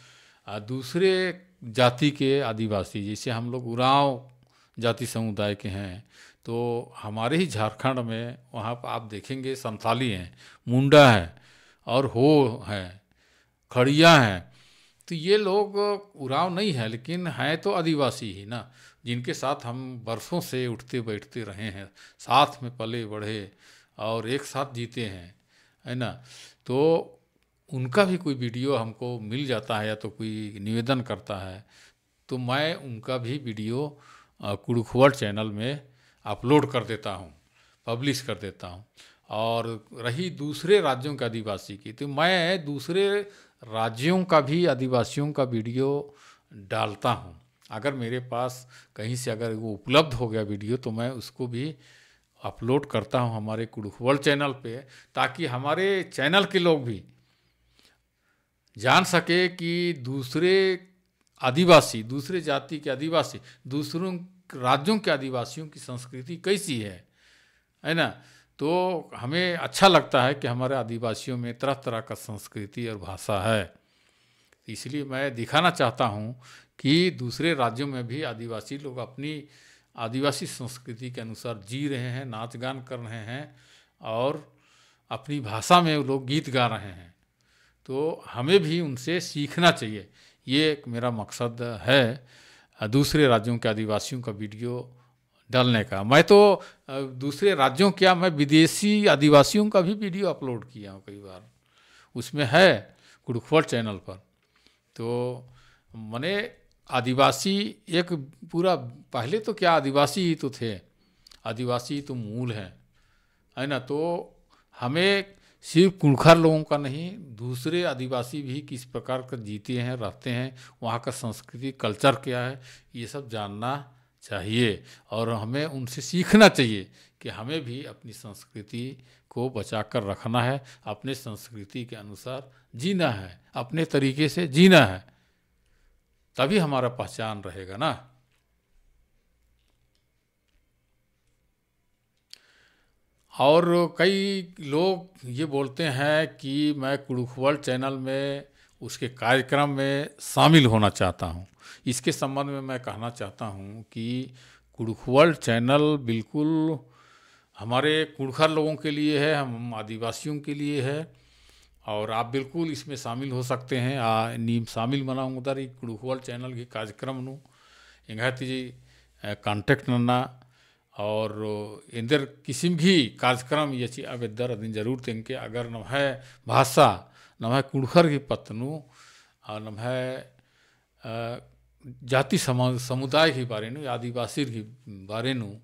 आ, दूसरे जाति के आदिवासी, जैसे हम लोग उराँव जाति समुदाय के हैं, तो हमारे ही झारखंड में वहाँ पर आप देखेंगे संथाली हैं, मुंडा हैं और हो हैं, खड़िया हैं। तो ये लोग उराँव नहीं है, लेकिन हैं तो आदिवासी ही ना, जिनके साथ हम बरसों से उठते बैठते रहे हैं, साथ में पले बढ़े और एक साथ जीते हैं, है ना। तो उनका भी कोई video हमको मिल जाता है या तो कोई निवेदन करता है, तो मैं उनका भी video, अ, कुँड़ुख़ World channel में upload कर देता हूँ, publish कर देता हूँ। और रही दूसरे राज्यों के आदिवासी की, तो मैं दूसरे राज्यों का भी आदिवासियों का video डालता हूँ। अगर मेरे पास कहीं से अगर वो उपलब्ध हो गया video, तो मैं उसको भी upload करता हूँ हमारे कुँड़ुख़ World channel पे, ताकि हमारे channel के लोग भी जान सके कि दूसरे आदिवासी, दूसरे जाति के आदिवासी, दूसरों राज्यों के आदिवासियों की संस्कृति कैसी है, है ना। तो हमें अच्छा लगता है कि हमारे आदिवासियों में तरह तरह का संस्कृति और भाषा है। इसलिए मैं दिखाना चाहता हूँ कि दूसरे राज्यों में भी आदिवासी लोग अपनी आदिवासी संस्कृति के अनुसार जी रहे हैं, नाच गान कर रहे हैं और अपनी भाषा में वो लोग गीत गा रहे हैं। तो हमें भी उनसे सीखना चाहिए, ये एक मेरा मकसद है। अ, दूसरे राज्यों के आदिवासियों का video डालने का। मैं तो, अ, दूसरे राज्यों क्या, मैं विदेशी आदिवासियों का भी video upload किया हूँ कई बार, उसमें है कुँड़ुख़ World channel पर। तो मने आदिवासी एक पूरा, पहले तो क्या आदिवासी ही तो थे, आदिवासी तो मूल है, है ना? तो हमें सिर्फ कुँड़ुख़र लोगों का नहीं, दूसरे आदिवासी भी किस प्रकार का जीते हैं, रहते हैं, वहाँ का संस्कृति, culture क्या है, ये सब जानना चाहिए। और हमें उनसे सीखना चाहिए कि हमें भी अपनी संस्कृति को बचाकर रखना है, अपने संस्कृति के अनुसार जीना है, अपने तरीके से जीना है, तभी हमारा पहचान रहेगा ना। और कई लोग ये बोलते हैं कि मैं कुँड़ुख़ World channel में, उसके कार्यक्रम में शामिल होना चाहता हूँ। इसके संबंध में मैं कहना चाहता हूँ कि कुँड़ुख़ World channel बिल्कुल हमारे कुँड़ुख़र लोगों के लिए है, हम आदिवासियों के लिए है, और आप बिल्कुल इसमें शामिल हो सकते हैं। आ, नीम शामिल मना ओंगदर ई कुँड़ुख़ World channel के कार्यक्रम नू, एंग्है ती, अ, contact नन्ना, और एन्देर किसिम गही कार्यक्रम इय्या चिआ बेद्दर अदिन जरूर तेंगके। अगर नम्है भाषा, नम्है कुँड़ुख़र गही पत्त नू, और नम्है, अ, जाति समा-, समुदाय गही बारे नू, आदिवासी गही बारे नू,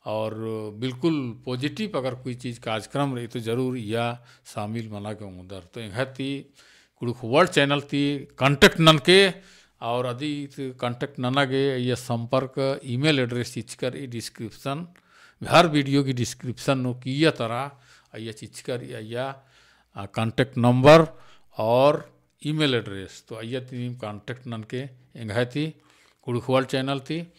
और बिल्कुल positive अगर कोई चीज कार्यक्रम रई तो जरूर इय्या शामिल मना गे ओंगदर। तो एंग्है ती कुँड़ुख़ World channel ती contact ननके, और अदी ती contact नना गे अइय्या संपर्क email address चिच्चकर ई description, हर video गही description नू किइय्या तरा अइय्या चिच्चकर अइय्या, आ, contact number और email address। तो अइय्या ती नीम contact ननके एंग्है ती कुँड़ुख़ World channel ती,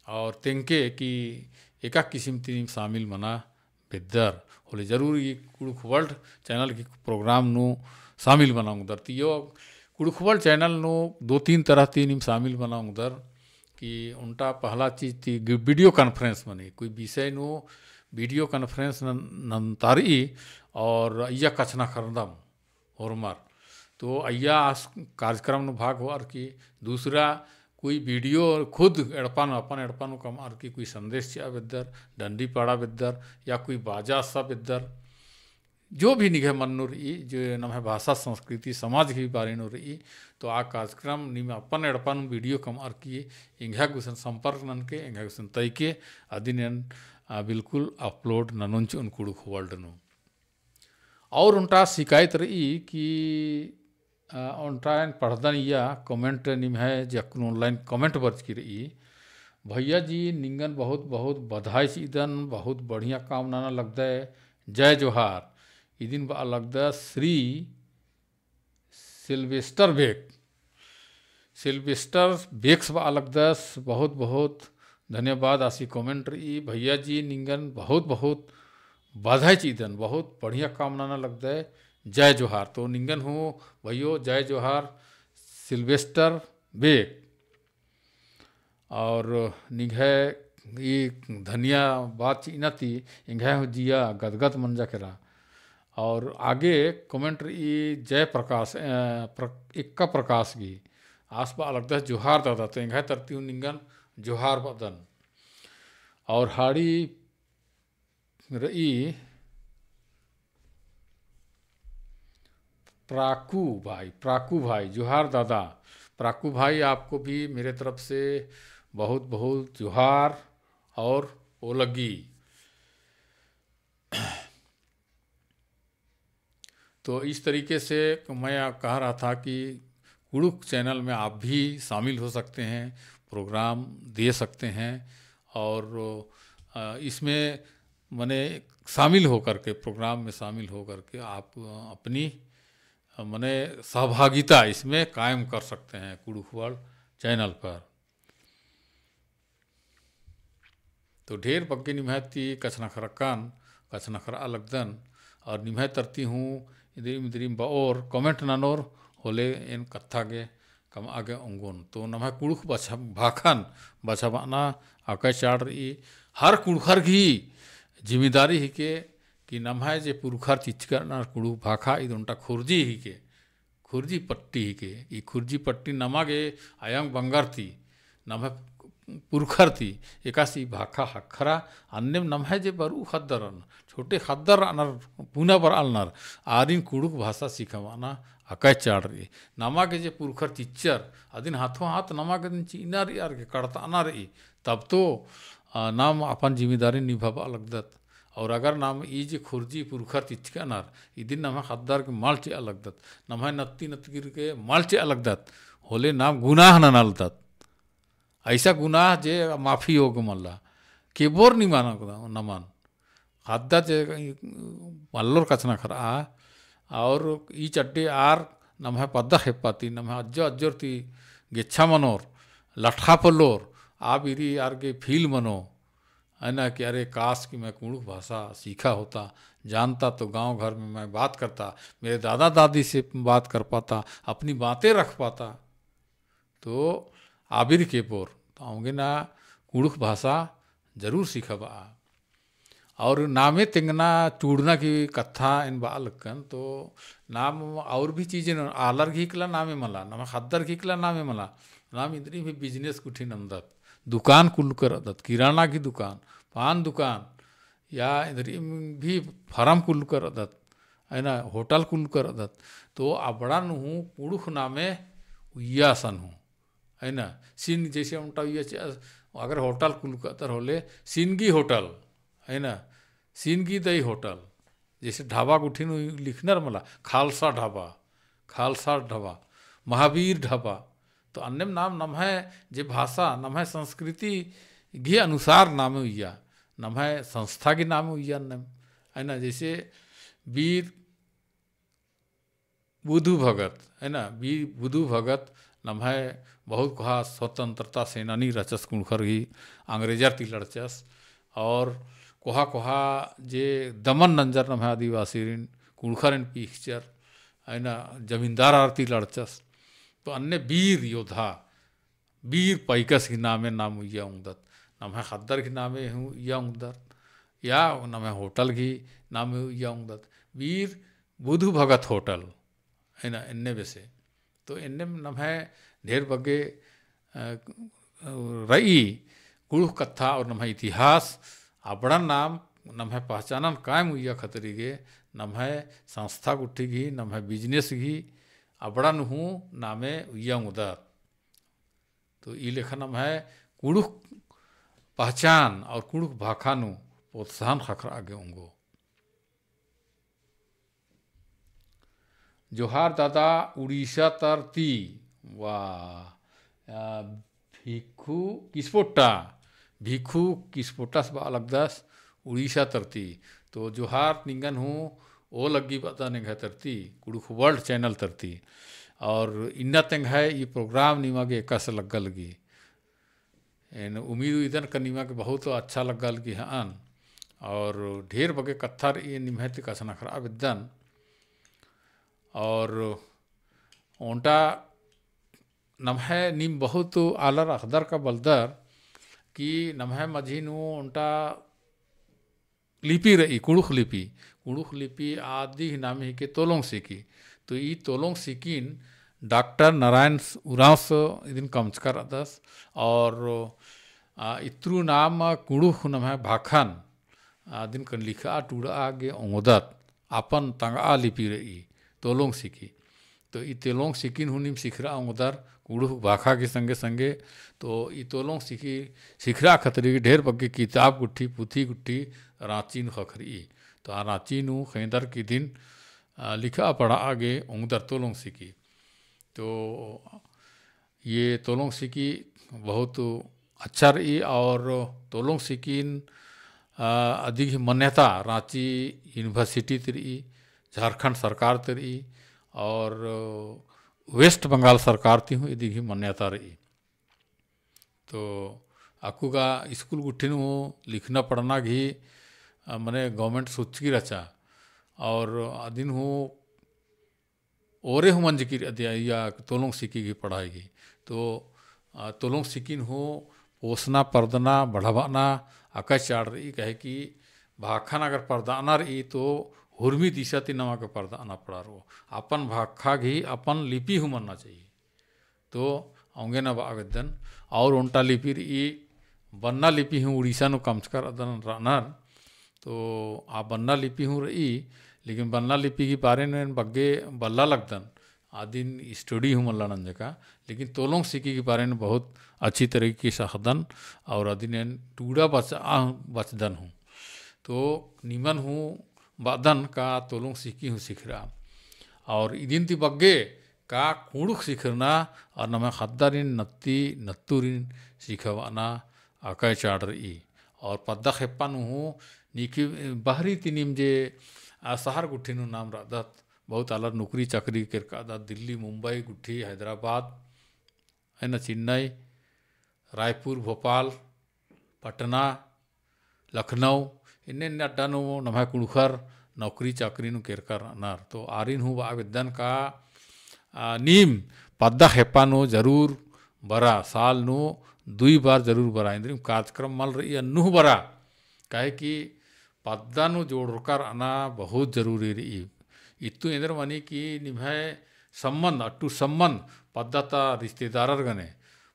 और तेंगके कि एका किसिम ती नीम शामिल मना बेद्दर होले जरूर ई कुँड़ुख़ World channel की program नू शामिल मना ओंगदर। ती यो कुँड़ुख़ World channel नू दो तीन तरह ती नीम शामिल मना ओंगदर कि ओन्टा पहला चीज ती गि-, video conference मनी, कोई विषय नू video conference नन-, नन्तारई और अइय्या कछनखरदम होरमर। तो अइय्या आस कार्यक्रम नू भाग होअर की, दूसरा कोई video खुद एड़पा नू, अपन एड़पा नू कमअर की कोई संदेश चिआ बेद्दर, डंडी पाड़ा बेद्दर, या कोई बाजा अस्सा बेद्दर, जो भी निंग्है मन नू रई, जो नम्है भाषा, संस्कृति, समाज के बारे नू रई, तो आ कार्यक्रम नीम अपन एड़पा नू video कमअर की एंग्है गुसन संपर्क ननके, एंग्है गुसन तइके, अदिन एन, आ, बिल्कुल upload ननोन चिओन कुँड़ुख़ World नू। और ओन्टा शिकायत रई कि, अ, ओन्टा एन पढ़दन इय्या comment निम्है जे अक्कुन online comment बरचकी रई। भैया जी निंगन बहुत बहुत बधाई चिअदन, बहुत बढ़िया काम नना लगदय। जय जोहार। इदिन बआ लगदस Shri Sylvester Beck. Sylvester Becks बआ लगदस, बहुत बहुत धन्यवाद। आसी comment रई, भैया जी निंगन बहुत बहुत बधाई चिअदन, बहुत बढ़िया काम नना लगदय। जय जोहार। तो निंगन हूँ भैयो जय जोहार सिल्वेस्टर बेक। और निंग्है ई धन्यवाद चिअना ती एंग्है हूँ जिया गदगद मंजा केरा। और आगे comment रई जय प्रकाश, अ, प्र-, एक्का प्रकाश गही। आस बआ लगदस जोहार दादा, तो एंग्है तरती हूँ निंगन जोहार बअदन। और हाड़ी रई प्राकू भाई, प्राकू भाई, जोहार दादा। प्राकू भाई, आपको भी मेरे तरफ से बहुत बहुत जोहार और ओलगी। तो इस तरीके से मैं कह रहा था कि कुँड़ुख़ channel में आप भी शामिल हो सकते हैं, program दे सकते हैं और, अ, इसमें मने शामिल होकर के, program में शामिल होकर के आप, अ, अपनी, अ, मने सहभागिता इसमें कायम कर सकते हैं कुँड़ुख़ World channel पर। तो ढेर बग्गे निम्है ती कछनखरकन, कछनखरआ लगदन, और निम्है तरती हूँ इन्द्रिम इन्द्रिम बओर comment ननोर होले एन कत्था गे कमआ गे ओंगोन। तो नम्है कुँड़ुख़ बछा-, भाखन बछाबअना अकय चाड़ रई, हर कुँड़ुख़र गही जिम्मेदारी हिके कि नम्है जे पुरखर चिच्चकरनर कुँड़ुख़ भाखा ईद ओन्टा खुर्जी हिके, खुर्जी पट्टी हिके। ई खुर्जी पट्टी नमा गे अयंग बंगर ती, नम्है पुरखर ती, एकासे ई भाखा ख़क्खरा, अन्नेम नम्है जे बरऊ ख़द्दर रअनर, छोटे ख़द्दर रअनर, पुना बरआ लगनर, आरिन कुँड़ुख़ भाषा सिखाबअना अकय चाड़ रई। नमा गे जे पुरखर चिच्चर, अदिन हाथों हाथ नमा गे अदिन चिअना रई, आर गे कड़तअना रई, तब तो, आ, नाम अपन जिम्मेदारी निभाबआ लगदत। और अगर नाम ई जे खुर्जी पुरखर चिच्चकअनर, इदिन नम्है ख़द्दर गे मल चिआ लगदत, नम्है नत्ती नतगिर गे मल चिआ लगदत, होले नाम गुनाह नना लगदत। ऐसा गुनाह जे माफी योग मल्ला, केबोर नीम नमन। ख़द्दर जे मल्लोर कछनखरआ, और ई चड्डे आर नम्है पद्दा खेप्पा ती, नम्है अज्जो अज्जोर ती गेच्छा मनोर, लटख़ा पोल्लोर, आ बीरी आर गे feel मनो, है ना, कि अरे काश कि मैं कुँड़ुख़ भाषा सीखा होता, जानता तो गाँव घर में मैं बात करता, मेरे दादा दादी से बात कर पाता, अपनी बातें रख पाता। तो आ बीरी केबोर, तो औंगे ना कुँड़ुख़ भाषा जरूर सिखाबआ। और नामे तेंगना टूड़ना की कत्था एन बआ लगकन, तो नाम और भी चीजें, आलर गही इकला नामे मला, नम्है ख़द्दर गही इकला नामे मला, नाम इन्द्रिइम भी business गुट्ठिन नन्दत, दुकान कुल्लकर रअदत, किराना की दुकान, पान दुकान, या इन्द्रिइम भी farm कुल्लकर रअदत, है ना, hotel कुल्लकर रअदत, तो अबड़ा नू हूँ कुँड़ुख़ नामे उइया असन हूँ। है ना, सिन जैसे ओन्टा उइया चिआ, अगर hotel कुल्लकदर होले, सिन गही hotel, है ना, सिन गही दई hotel, जैसे ढाबा गुट्ठिन लिखनर मला, खालसा ढाबा, खालसा ढाबा, महावीर ढाबा, तो अन्नेम नाम नम्है जे भाषा, नम्है संस्कृति गही अनुसार नामे उइया, नम्है संस्था गही नामे उइया अन्नेम, है ना, जैसे बीर बुधु भगत, है ना, बीर बुधु भगत नम्है बहुत कोहा स्वतंत्रता सेनानी रहचस कुँड़ुख़र गही, अंग्रेजर ती लड़चस। और कोहा कोहा जे दमन नंजर नम्है आदिवासीरिन, कुँड़ुख़रिन पीखचर, है ना, जमींदार आर ती लड़चस। तो अन्ने बीर योद्धा, बीर पैकस गही नामे नाम उइया ओंगदत, नम्है ख़द्दर गही नामे हूँ उइया ओंगदत, या नम्है hotel गही नामे उइया ओंगदत, बीर बुधु भगत hotel, है ना, एन्ने बेसे। तो एन्ने नम्है ढेर बग्गे, अ, रई कुँड़ुख़ कत्था और नम्है इतिहास, अबड़ा नाम नम्है पहचानन कायम उइया खतरी गे, नम्है संस्था गुट्ठी गही, नम्है business गही, अबड़ा नू हूँ नामे उइया ओंगदत। तो ई लेखा नम्है कुँड़ुख़ पहचान और कुँड़ुख़ भाखा नू प्रोत्साहन ख़क्खरआ गे ओंगो। जोहार दादा, उड़ीसा तर ती। वाह। आ, भिखु किस्पोट्टा, भिखु किस्पोट्टास बआ लगदस, उड़ीसा तर ती। तो जोहार निंगन हूँ, ओ लग्गी बअदन एंग्है तर ती, कुँड़ुख़ World channel तर ती। और इन्ना ती एंग्है ई program निमा गे एकासे लग्गा लगी। एन उम्मीद उइदन का निमा गे बहुत अच्छा लग्गा लगी हअन। और ढेर बग्गे कत्था रई निम्है ती कछनखरआ बेद्दन। और ओन्टा नम्है नीम बहुत आलर अख़दर का बलदर कि नम्है मझी नू ओन्टा लिपि रई, कुँड़ुख़ लिपि। कुँड़ुख़ लिपि आदी ही नामे हिके तोलोंग सिकी। तो ई तोलोंग सिकिन डॉक्टर नारायण उराँवस इदिन कमचका रअदस। और, आ, इत्रु नाम कुँड़ुख़ नम्है भाखन, आ, अदिन कन लिखा टूड़आ गे ओंगदत। अपन तंगआ लिपि रई, तोलोंग सिकी। तो ई तोलोंग सिकिन हूँ नीम सिखरआ ओंगदर, कुँड़ुख़ भाखा की संगे संगे। तो ई तोलोंग सिकी सिखरआ खतरी ढेर बग्गे किताब गुट्ठी, पुथी गुट्ठी राँची नू ख़क्खरई। तो आ राँची नू ख़ेंदर की दिन, आ, लिखा पढ़आ गे ओंगदर तोलोंग सिकी। तो ये तोलोंग सिकी बहुत अच्छा रई और तोलोंग सिकिन, आ, अदिगही मान्यता राँची university ती रई, झारखंड सरकार ती रई और West Bengal सरकार ती हूँ इदिगही मान्यता रई। तो अक्कु गा स्कूल गुट्ठिन हूँ लिखना पढ़ना गही, आ, मने government सोचकी रहचा और अदिन हूँ ओरे हूँ मंजकी रई अदिया, इया तोलोंग सिकी गही पढ़ाई गही। तो, आ, तोलोंग सिकिन हूँ पोसना, परदना, बढ़ाबअना अकय चाड़ रई, काहे कि भाखन अगर परदअना रई, तो हुरमी दिशा ती नमा गे परदअना पड़ारओ। अपन भाखा गही अपन लिपि हूँ मन्ना चाहिए। तो औंगे ना बआ बेद्दन। और ओन्टा लिपि रई, बन्ना लिपि हूँ उड़ीसा नू कमचका रअदन रअनर। तो आ बन्ना लिपि हूँ रई, लेकिन बन्ना लिपि की बारे में बग्गे बल्ला लगदन। अदिन study हूँ मल्ला नंजका, लेकिन तोलोंग सिक्की की बारे में बहुत अच्छी तरीके से अख़दन। और अदिन एन टूड़ा बच-, आ, बचदन हूँ। तो निमन हूँ बअदन का तोलोंग सिक्की हूँ सिखरआ। और इदिन ती बग्गे का कुँड़ुख़ सिखरना और नम्है ख़द्दारिन नत्ती नत्तुरिन सिखाबअना अकय चाड़ रई। और पद्दा खेप्पा नू हूँ नीकी बहरी ती नीम जे, आ, शहर गुट्ठी नू नाम रअदत, बहुत आलर नौकरी चाकरी केरकादत, दिल्ली, मुंबई गुट्ठी, हैदराबाद, है ना, चेन्नई, रायपुर, भोपाल, पटना, लखनऊ, इन्ने इन्ने अड्डा नू नम्है कुँड़ुख़र नौकरी चाकरी नू केरकर रअनर। तो आरिन हूँ बआ बेद्दन का, आ, नीम पद्दा खेप्पा नू जरूर बरा, साल नू दुई बार जरूर बरा। इन्द्रिम कार्यक्रम मल रई अन्नु हूँ बरा, काहे कि पद्दा नू जोड़रका रअना बहुत जरूरी रई। इत्तु एन्देर मनी कि निम्है संबंध, अट्टू संबंध पद्दा ता रिश्तेदारर गने,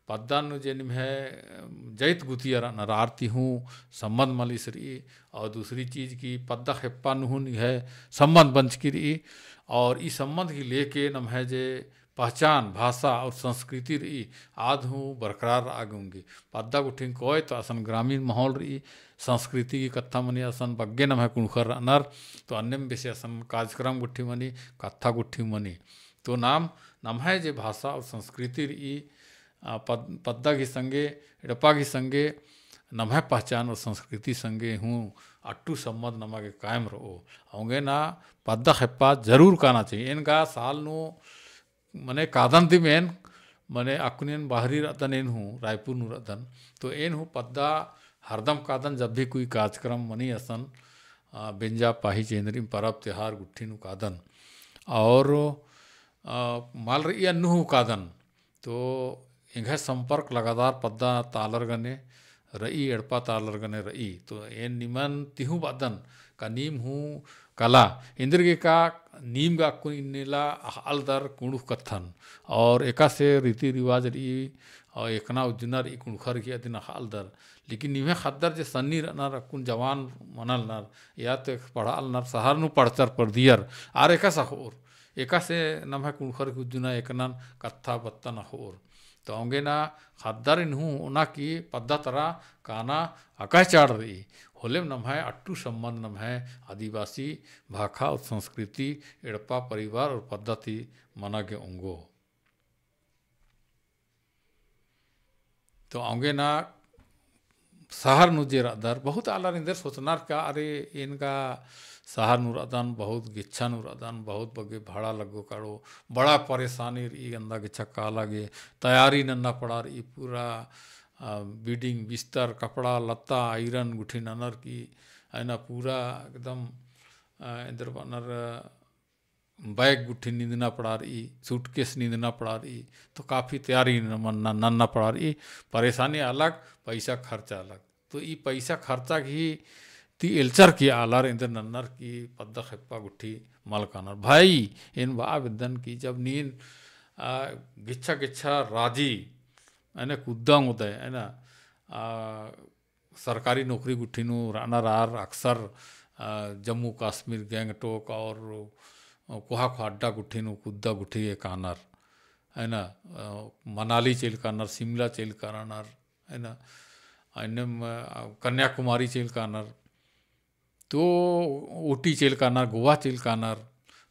पद्दा नू जे निम्है, अम, जैत गुतियर रअनर आर ती हूँ संबंध मलिस रई। और दूसरी चीज कि पद्दा खेप्पा नू हूँ निम्है संबंध बंचकी रई। और ई संबंध की लेके नम्है जे पहचान, भाषा और संस्कृति रई, आद हूँ बरकरार रआ गे ओंगी। पद्दा गुट्ठिन कोय तो असन ग्रामीण माहौल रई, संस्कृति की कत्था मनी, असन बग्गे नम्है कुँड़ुख़र रअनर, तो अन्नेम बेसे असन कार्यक्रम गुट्ठी मनी, कत्था गुट्ठी मनी। तो नाम, नम्है जे भाषा और संस्कृति रई, आ, पद-, पद्दा की संगे, एड़पा की संगे, नम्है पहचान और संस्कृति संगे हूँ अट्टू संबंध नमा गे कायम रओ। औंगे ना पद्दा खेप्पा जरूर काना चाहिए। एन गा साल नू मने कादन दिम एन, मने अक्कुन एन बाहरी रअदन, एन हूँ रायपुर नू रअदन, तो एन हूँ पद्दा हरदम कादन, जब भी कोई कार्यक्रम मनी असन, आ, बेंजा पाही चेंदरी परब त्योहार गुट्ठी नू कादन। और, आ, मल रई अन्नु हूँ कादन, तो एंग्है संपर्क लगातार पद्दा ता आलर गने रई, एड़पा ता आलर गने रई। तो एन निमन ती हूँ बअदन का नीम हूँ कला, एन्देरगे का नीम गा अक्कुन इन्नेला अख़आलदर कुँड़ुख़ कत्थन, और एकासे रीति रिवाज रई, और एकना उज्जना रई कुँड़ुख़र की अदिन अख़आलदर। लेकिन निम्है ख़द्दर जे सन्नी रअनर, अक्कुन जवान मनलनर, या तो पढ़ालनर, शहर नू पढ़चर परदियर, आर एकासे अख़ओर, एकासे नम्है कुँड़ुख़र की उज्जना एकनन कत्था बत्तन अख़ओर। तो औंगे ना ख़द्दारिन हूँ ओना कि पद्दा तरा काना अकय चाड़ रई। होलेम नम्है अट्टू संबंध नम्है आदिवासी भाखा और संस्कृति, एड़पा परिवार और पद्दा ती मना गे ओंगो। तो औंगे ना शहर नू जे रअदर, बहुत आलर एन्देर सोचनर का, अरे, एन गा शहर नू रअदन, बहुत गेच्छा नू रअदन, बहुत बग्गे भाड़ा लग्गो काड़ो, बड़ा परेशानी रई, गंदा गेच्छा काला गे तैयारी नन्ना पड़ा रई, पूरा, आ, bedding, बिस्तर, कपड़ा, लत्ता, iron गुट्ठी ननर की, है ना, पूरा एकदम, आ, एन्देर बअनर, bag गुट्ठी निंदना पड़ा रई, suitcase निंदना पड़ा रई, तो काफी तैयारी नन्ना, नन्ना पड़ा रई। परेशानी अलग, पैसा खर्चा अलग। तो ई पैसा खर्चा गही ती एल्चर की आलर एन्देर नन्नर की पद्दा खेप्पा गुट्ठी मल कानर। भाई, एन बआ बेद्दन की जब नीन, आ, गेच्छा गेच्छा राजी, है ना, कुद्दा ओंगदय, है ना, आ, सरकारी नौकरी गुट्ठी नू रअनर आर अक्सर, अ, जम्मू कश्मीर, गैंगटोक और, अ, कोहा कोहा अड्डा गुट्ठी नू कुद्दा गुट्ठी गे कानर, है ना, अ, मनाली चइल कानर, शिमला चइल कानर, है ना, अन्नेम, अ, कन्याकुमारी चइल कानर। तो ऊटी चइल कानर, गोवा चइल कानर।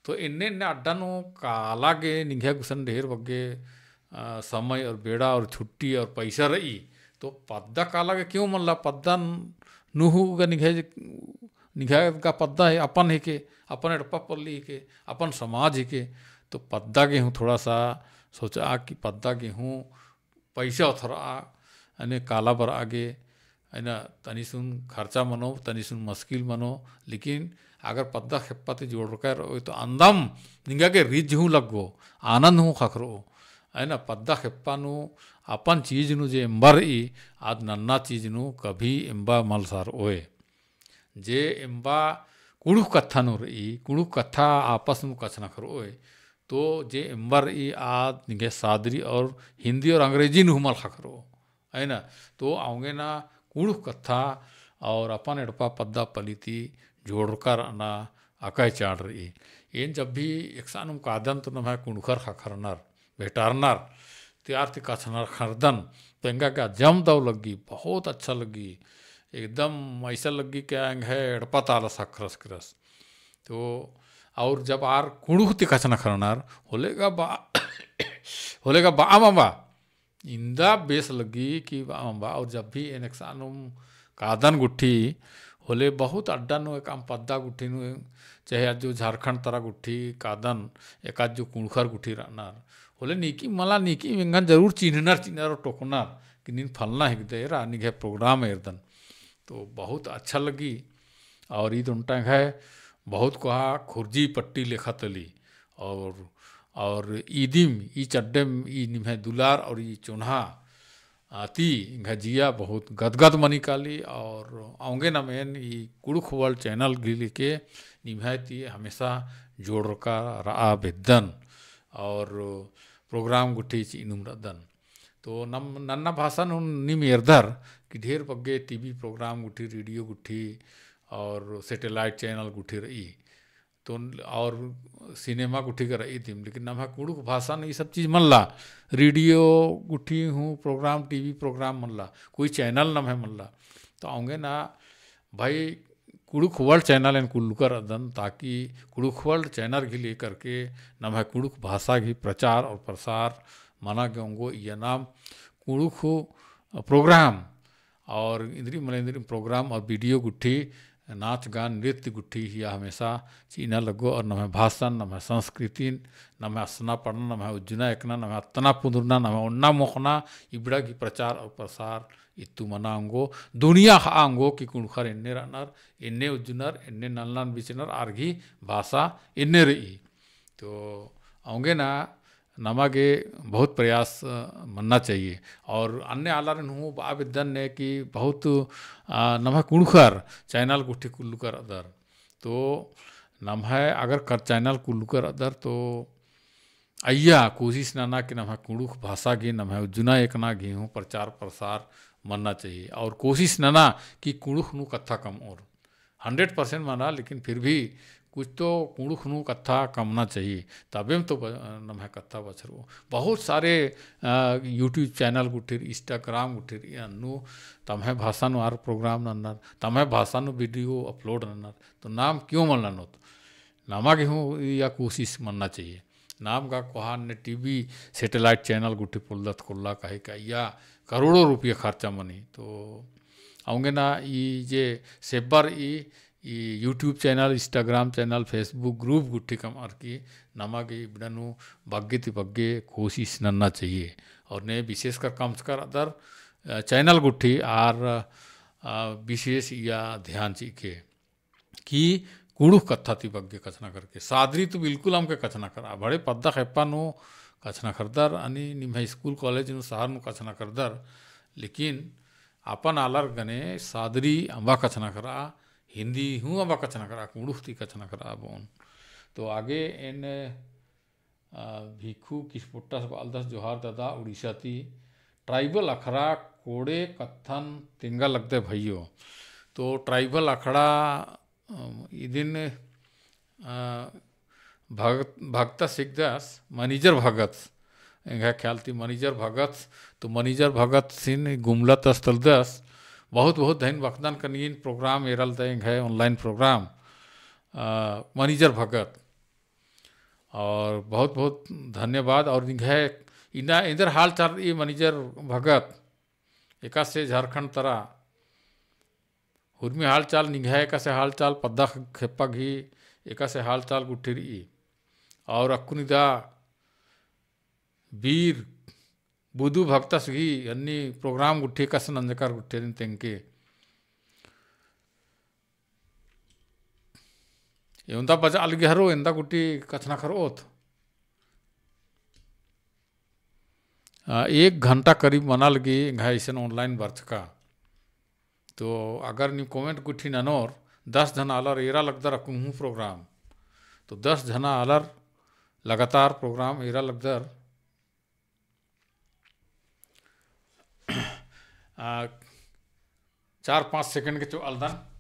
तो एन्ने एन्ने अड्डा नू काला गे निंग्है गुसन ढेर बग्गे, अ, समय और बेड़ा और छुट्टी और पैसा रई। तो पद्दा काला गे क्यों मल्ला? पद्दा नू हूँ गा निंग्है, निंग्है गा पद्दा है, अपन हेके, अपन एड़पा पल्ली हेके, अपन समाज हेके। तो पद्दा गे हूँ थोड़ा सा सोचा कि पद्दा गे हूँ पैसा ओथरआ, अन्ने काला बरआ गे, है ना, तनी सुन खर्चा मनो, तनी सुन मुश्किल मनो, लेकिन अगर पद्दा खेप्पा ती जोड़रका रओय तो अंदम निंगा गे रिझ हूँ लग्गो, आनंद हूँ ख़क्खरओ, है ना। पद्दा खेप्पा नू अपन चीज नू जे एम्बा रई, आद नन्ना चीज नू कभी एम्बा मल सरओय। जे एम्बा कुँड़ुख़ कत्था नू रई, कुँड़ुख़ कत्था आपस नू कछनखरओय, तो जे एम्बर रई आद निंग्है सादरी और हिंदी और अंग्रेजी नू हूँ मल ख़क्खरओ। है ना? तो औंगे ना कुँड़ुख़ कत्था और अपन एड़पा पद्दा पल्ली ती जोड़रका रअना अकय चाड़ रई। एन जब भी एकसानुम कादन तो नम्है कुँड़ुख़र ख़क्खरनर, भेटारनर, ती आर ती कछनखरदन, तो एंगा का जम दव लग्गी, बहुत अच्छा लग्गी, एकदम ऐसा लग्गी कि एंग्है एड़पा ता आलस ख़क्खरस केरस। तो और जब आर कुँड़ुख़ ती कछनखरनर, होले गा बा-, होले गा बा अम्बा, इन्दा बेस लग्गी कि बा अम्बा। और जब भी एन एकसानुम कादन गुट्ठी, होले बहुत अड्डा नू एकअम पद्दा गुट्ठी नू, चाहे आजु झारखंड तरा गुट्ठी कादन, एकाजु कुँड़ुख़र गुट्ठी रअनर, होले नीकिम मला, नीकिम एंगन जरूर चिन्हनर, चिन्हनर और टोकनर कि नीन फलना हिकदय एरा, निंग्है program एरदन। तो बहुत अच्छा लग्गी। और ईद ओन्टा एंग्है बहुत कोहा खुर्जी पट्टी लेखा तली। और, और ईदिम, ई चड्डेम, ई निम्है दुलार और ई चोन्हा, आ, ती एंग्है जिया बहुत गदगद मनी काली। और औंगे नाम एन ई कुँड़ुख़ World channel गही लेके निम्है ती हमेशा जोड़रका रआ बेद्दन। और program गुट्ठी चिअनुम रअदन। तो नम-, नन्ना भाषा नू नीम एरदर कि ढेर बग्गे TV program गुट्ठी, radio गुट्ठी और satellite channel गुट्ठी रई। तो न-, और cinema गुट्ठी गा रई दिम, लेकिन नम्है कुँड़ुख़ भाषा नू ई सब चीज मल्ला। Radio गुट्ठी हूँ program, TV program मल्ला, कोई channel नम्है मल्ला। तो औंगे ना भाई, कुँड़ुख़ World channel एन कुल्लका रअदन, ताकि कुँड़ुख़ World channel गही लेकर के नम्है कुँड़ुख़ भाषा गही प्रचार और प्रसार मना गे ओंगो। इया नाम कुँड़ुख़ program और इन्द्रिम मला इन्द्रिम program और video गुट्ठी, नाच गान नृत्य गुट्ठी इया हमेशा चिअना लग्गो। और नम्है भाषन, नम्है संस्कृतिन, नम्है असना पड़ना, नम्है उज्जना एकना, नम्है अत्तना पुन्दुरना, नम्है ओन्ना मोख़ना, इबड़ा गही प्रचार और प्रसार इत्तु मना ओंगो, दुनिया ख़आ ओंगो कि कुँड़ुख़र एन्ने रअनर, एन्ने उज्जनर, एन्ने नलनन बिचनर, आर गही भाषा एन्ने रई। तो औंगे ना नमा गे बहुत प्रयास, अ, मन्ना चाहिए। और अन्ने आलारिन हूँ बआ बेद्दन ने कि बहुत, अ, नम्है कुँड़ुख़र channel गुट्ठी कुल्लका रअदर। तो नम्है अगर कर channel कुल्लका रअदर तो अइय्या कोशिश नना कि नम्है कुँड़ुख़ भाषा गही, नम्है उज्जना एकना गही हूँ प्रचार प्रसार मन्ना चाहिए। और कोशिश नना कि कुँड़ुख़ नू कत्था कमओर। Hundred percent मना, लेकिन फिर भी कुछ तो कुँड़ुख़ नू कत्था कमना चाहिए। तबेम तो ब-, नम्है कत्था बछरओ। बहुत सारे, अ, YouTube channel गुट्ठिर, Instagram गुट्ठिर, अन्नु तम्है भाषा नू आर program नन्नर, तम्है भाषा नू video upload नन्नर। तो नाम क्यों मल ननोत? नमा गे हूँ इया कोशिश मन्ना चाहिए। नाम गा कोहा ने TV satellite channel गुट्ठी पोल्लदत कोल्ला, काहे का इया करोड़ों रुपया खर्चा मनी। तो औंगे ना ई जे सेब्बर ई, ई YouTube channel, Instagram channel, Facebook group गुट्ठी कमअर की नमा गे इबड़ा नू बग्गे ती बग्गे कोशिश नन्ना चाहिए। और ने विशेषकर कमचकर अदर, अ, channel गुट्ठी आर, अ, विशेष इया ध्यान चिके। कि कुँड़ुख़ कत्था ती बग्गे कछनखरके। सादरी तो बिल्कुल अमके कछनखरआ, भड़े पद्दा खेप्पा नू कछनखरदर, अनि निम्है school college नू शहर नू कछनखरदर, लेकिन अपन आलर गने सादरी अम्बा कछनखरआ, हिंदी हूँ अम्बा कछनखरआ, कुँड़ुख़ ती कछनखरआ बओन। तो आगे एन अ, भिखु किसपोट्टास बआलदस, जोहार दादा, उड़ीसा ती। Tribal अखड़ा कोड़े कत्थन तेंगा लगदय भइयो। तो tribal अखड़ा, अ, इदिन, अ, भगत, भगतस हिकदस, manager भगत। एंग्है ख्याल ती manager भगत, तो manager भगतसिन गुमला तस तलदस। बहुत बहुत धइन बखदन कनिन program एरालदय एंग्है online program, अ, manager भगत। और बहुत बहुत धन्यवाद। और निंग्है इन्ना एन्देर हाल चाल रई manager भगत, एकासे झारखंड तरा हुरमी हाल चाल निंग्है, एकासे हाल चाल पद्दा खेप्पा गही, एकासे हाल चाल गुट्ठी रई। और अक्कुन इदा बीर बुधु भगतस गही अन्नी program गुट्ठी एकासे नंजकर गुट्ठी अदिन तेंगके। एवंदा बजा लगी हरो, एवंदा गुट्ठी कछनखरओत। आ, एक घंटा करीब मना लगी एंग्है इसन online बरचका। तो अगर नीम comment गुट्ठी ननोर, दस झन आलर एरा लगदर अक्कुन हूँ program। तो दस झना आलर लगातार program एरा लगदर। आ, चार पाँच second के चोअलदन।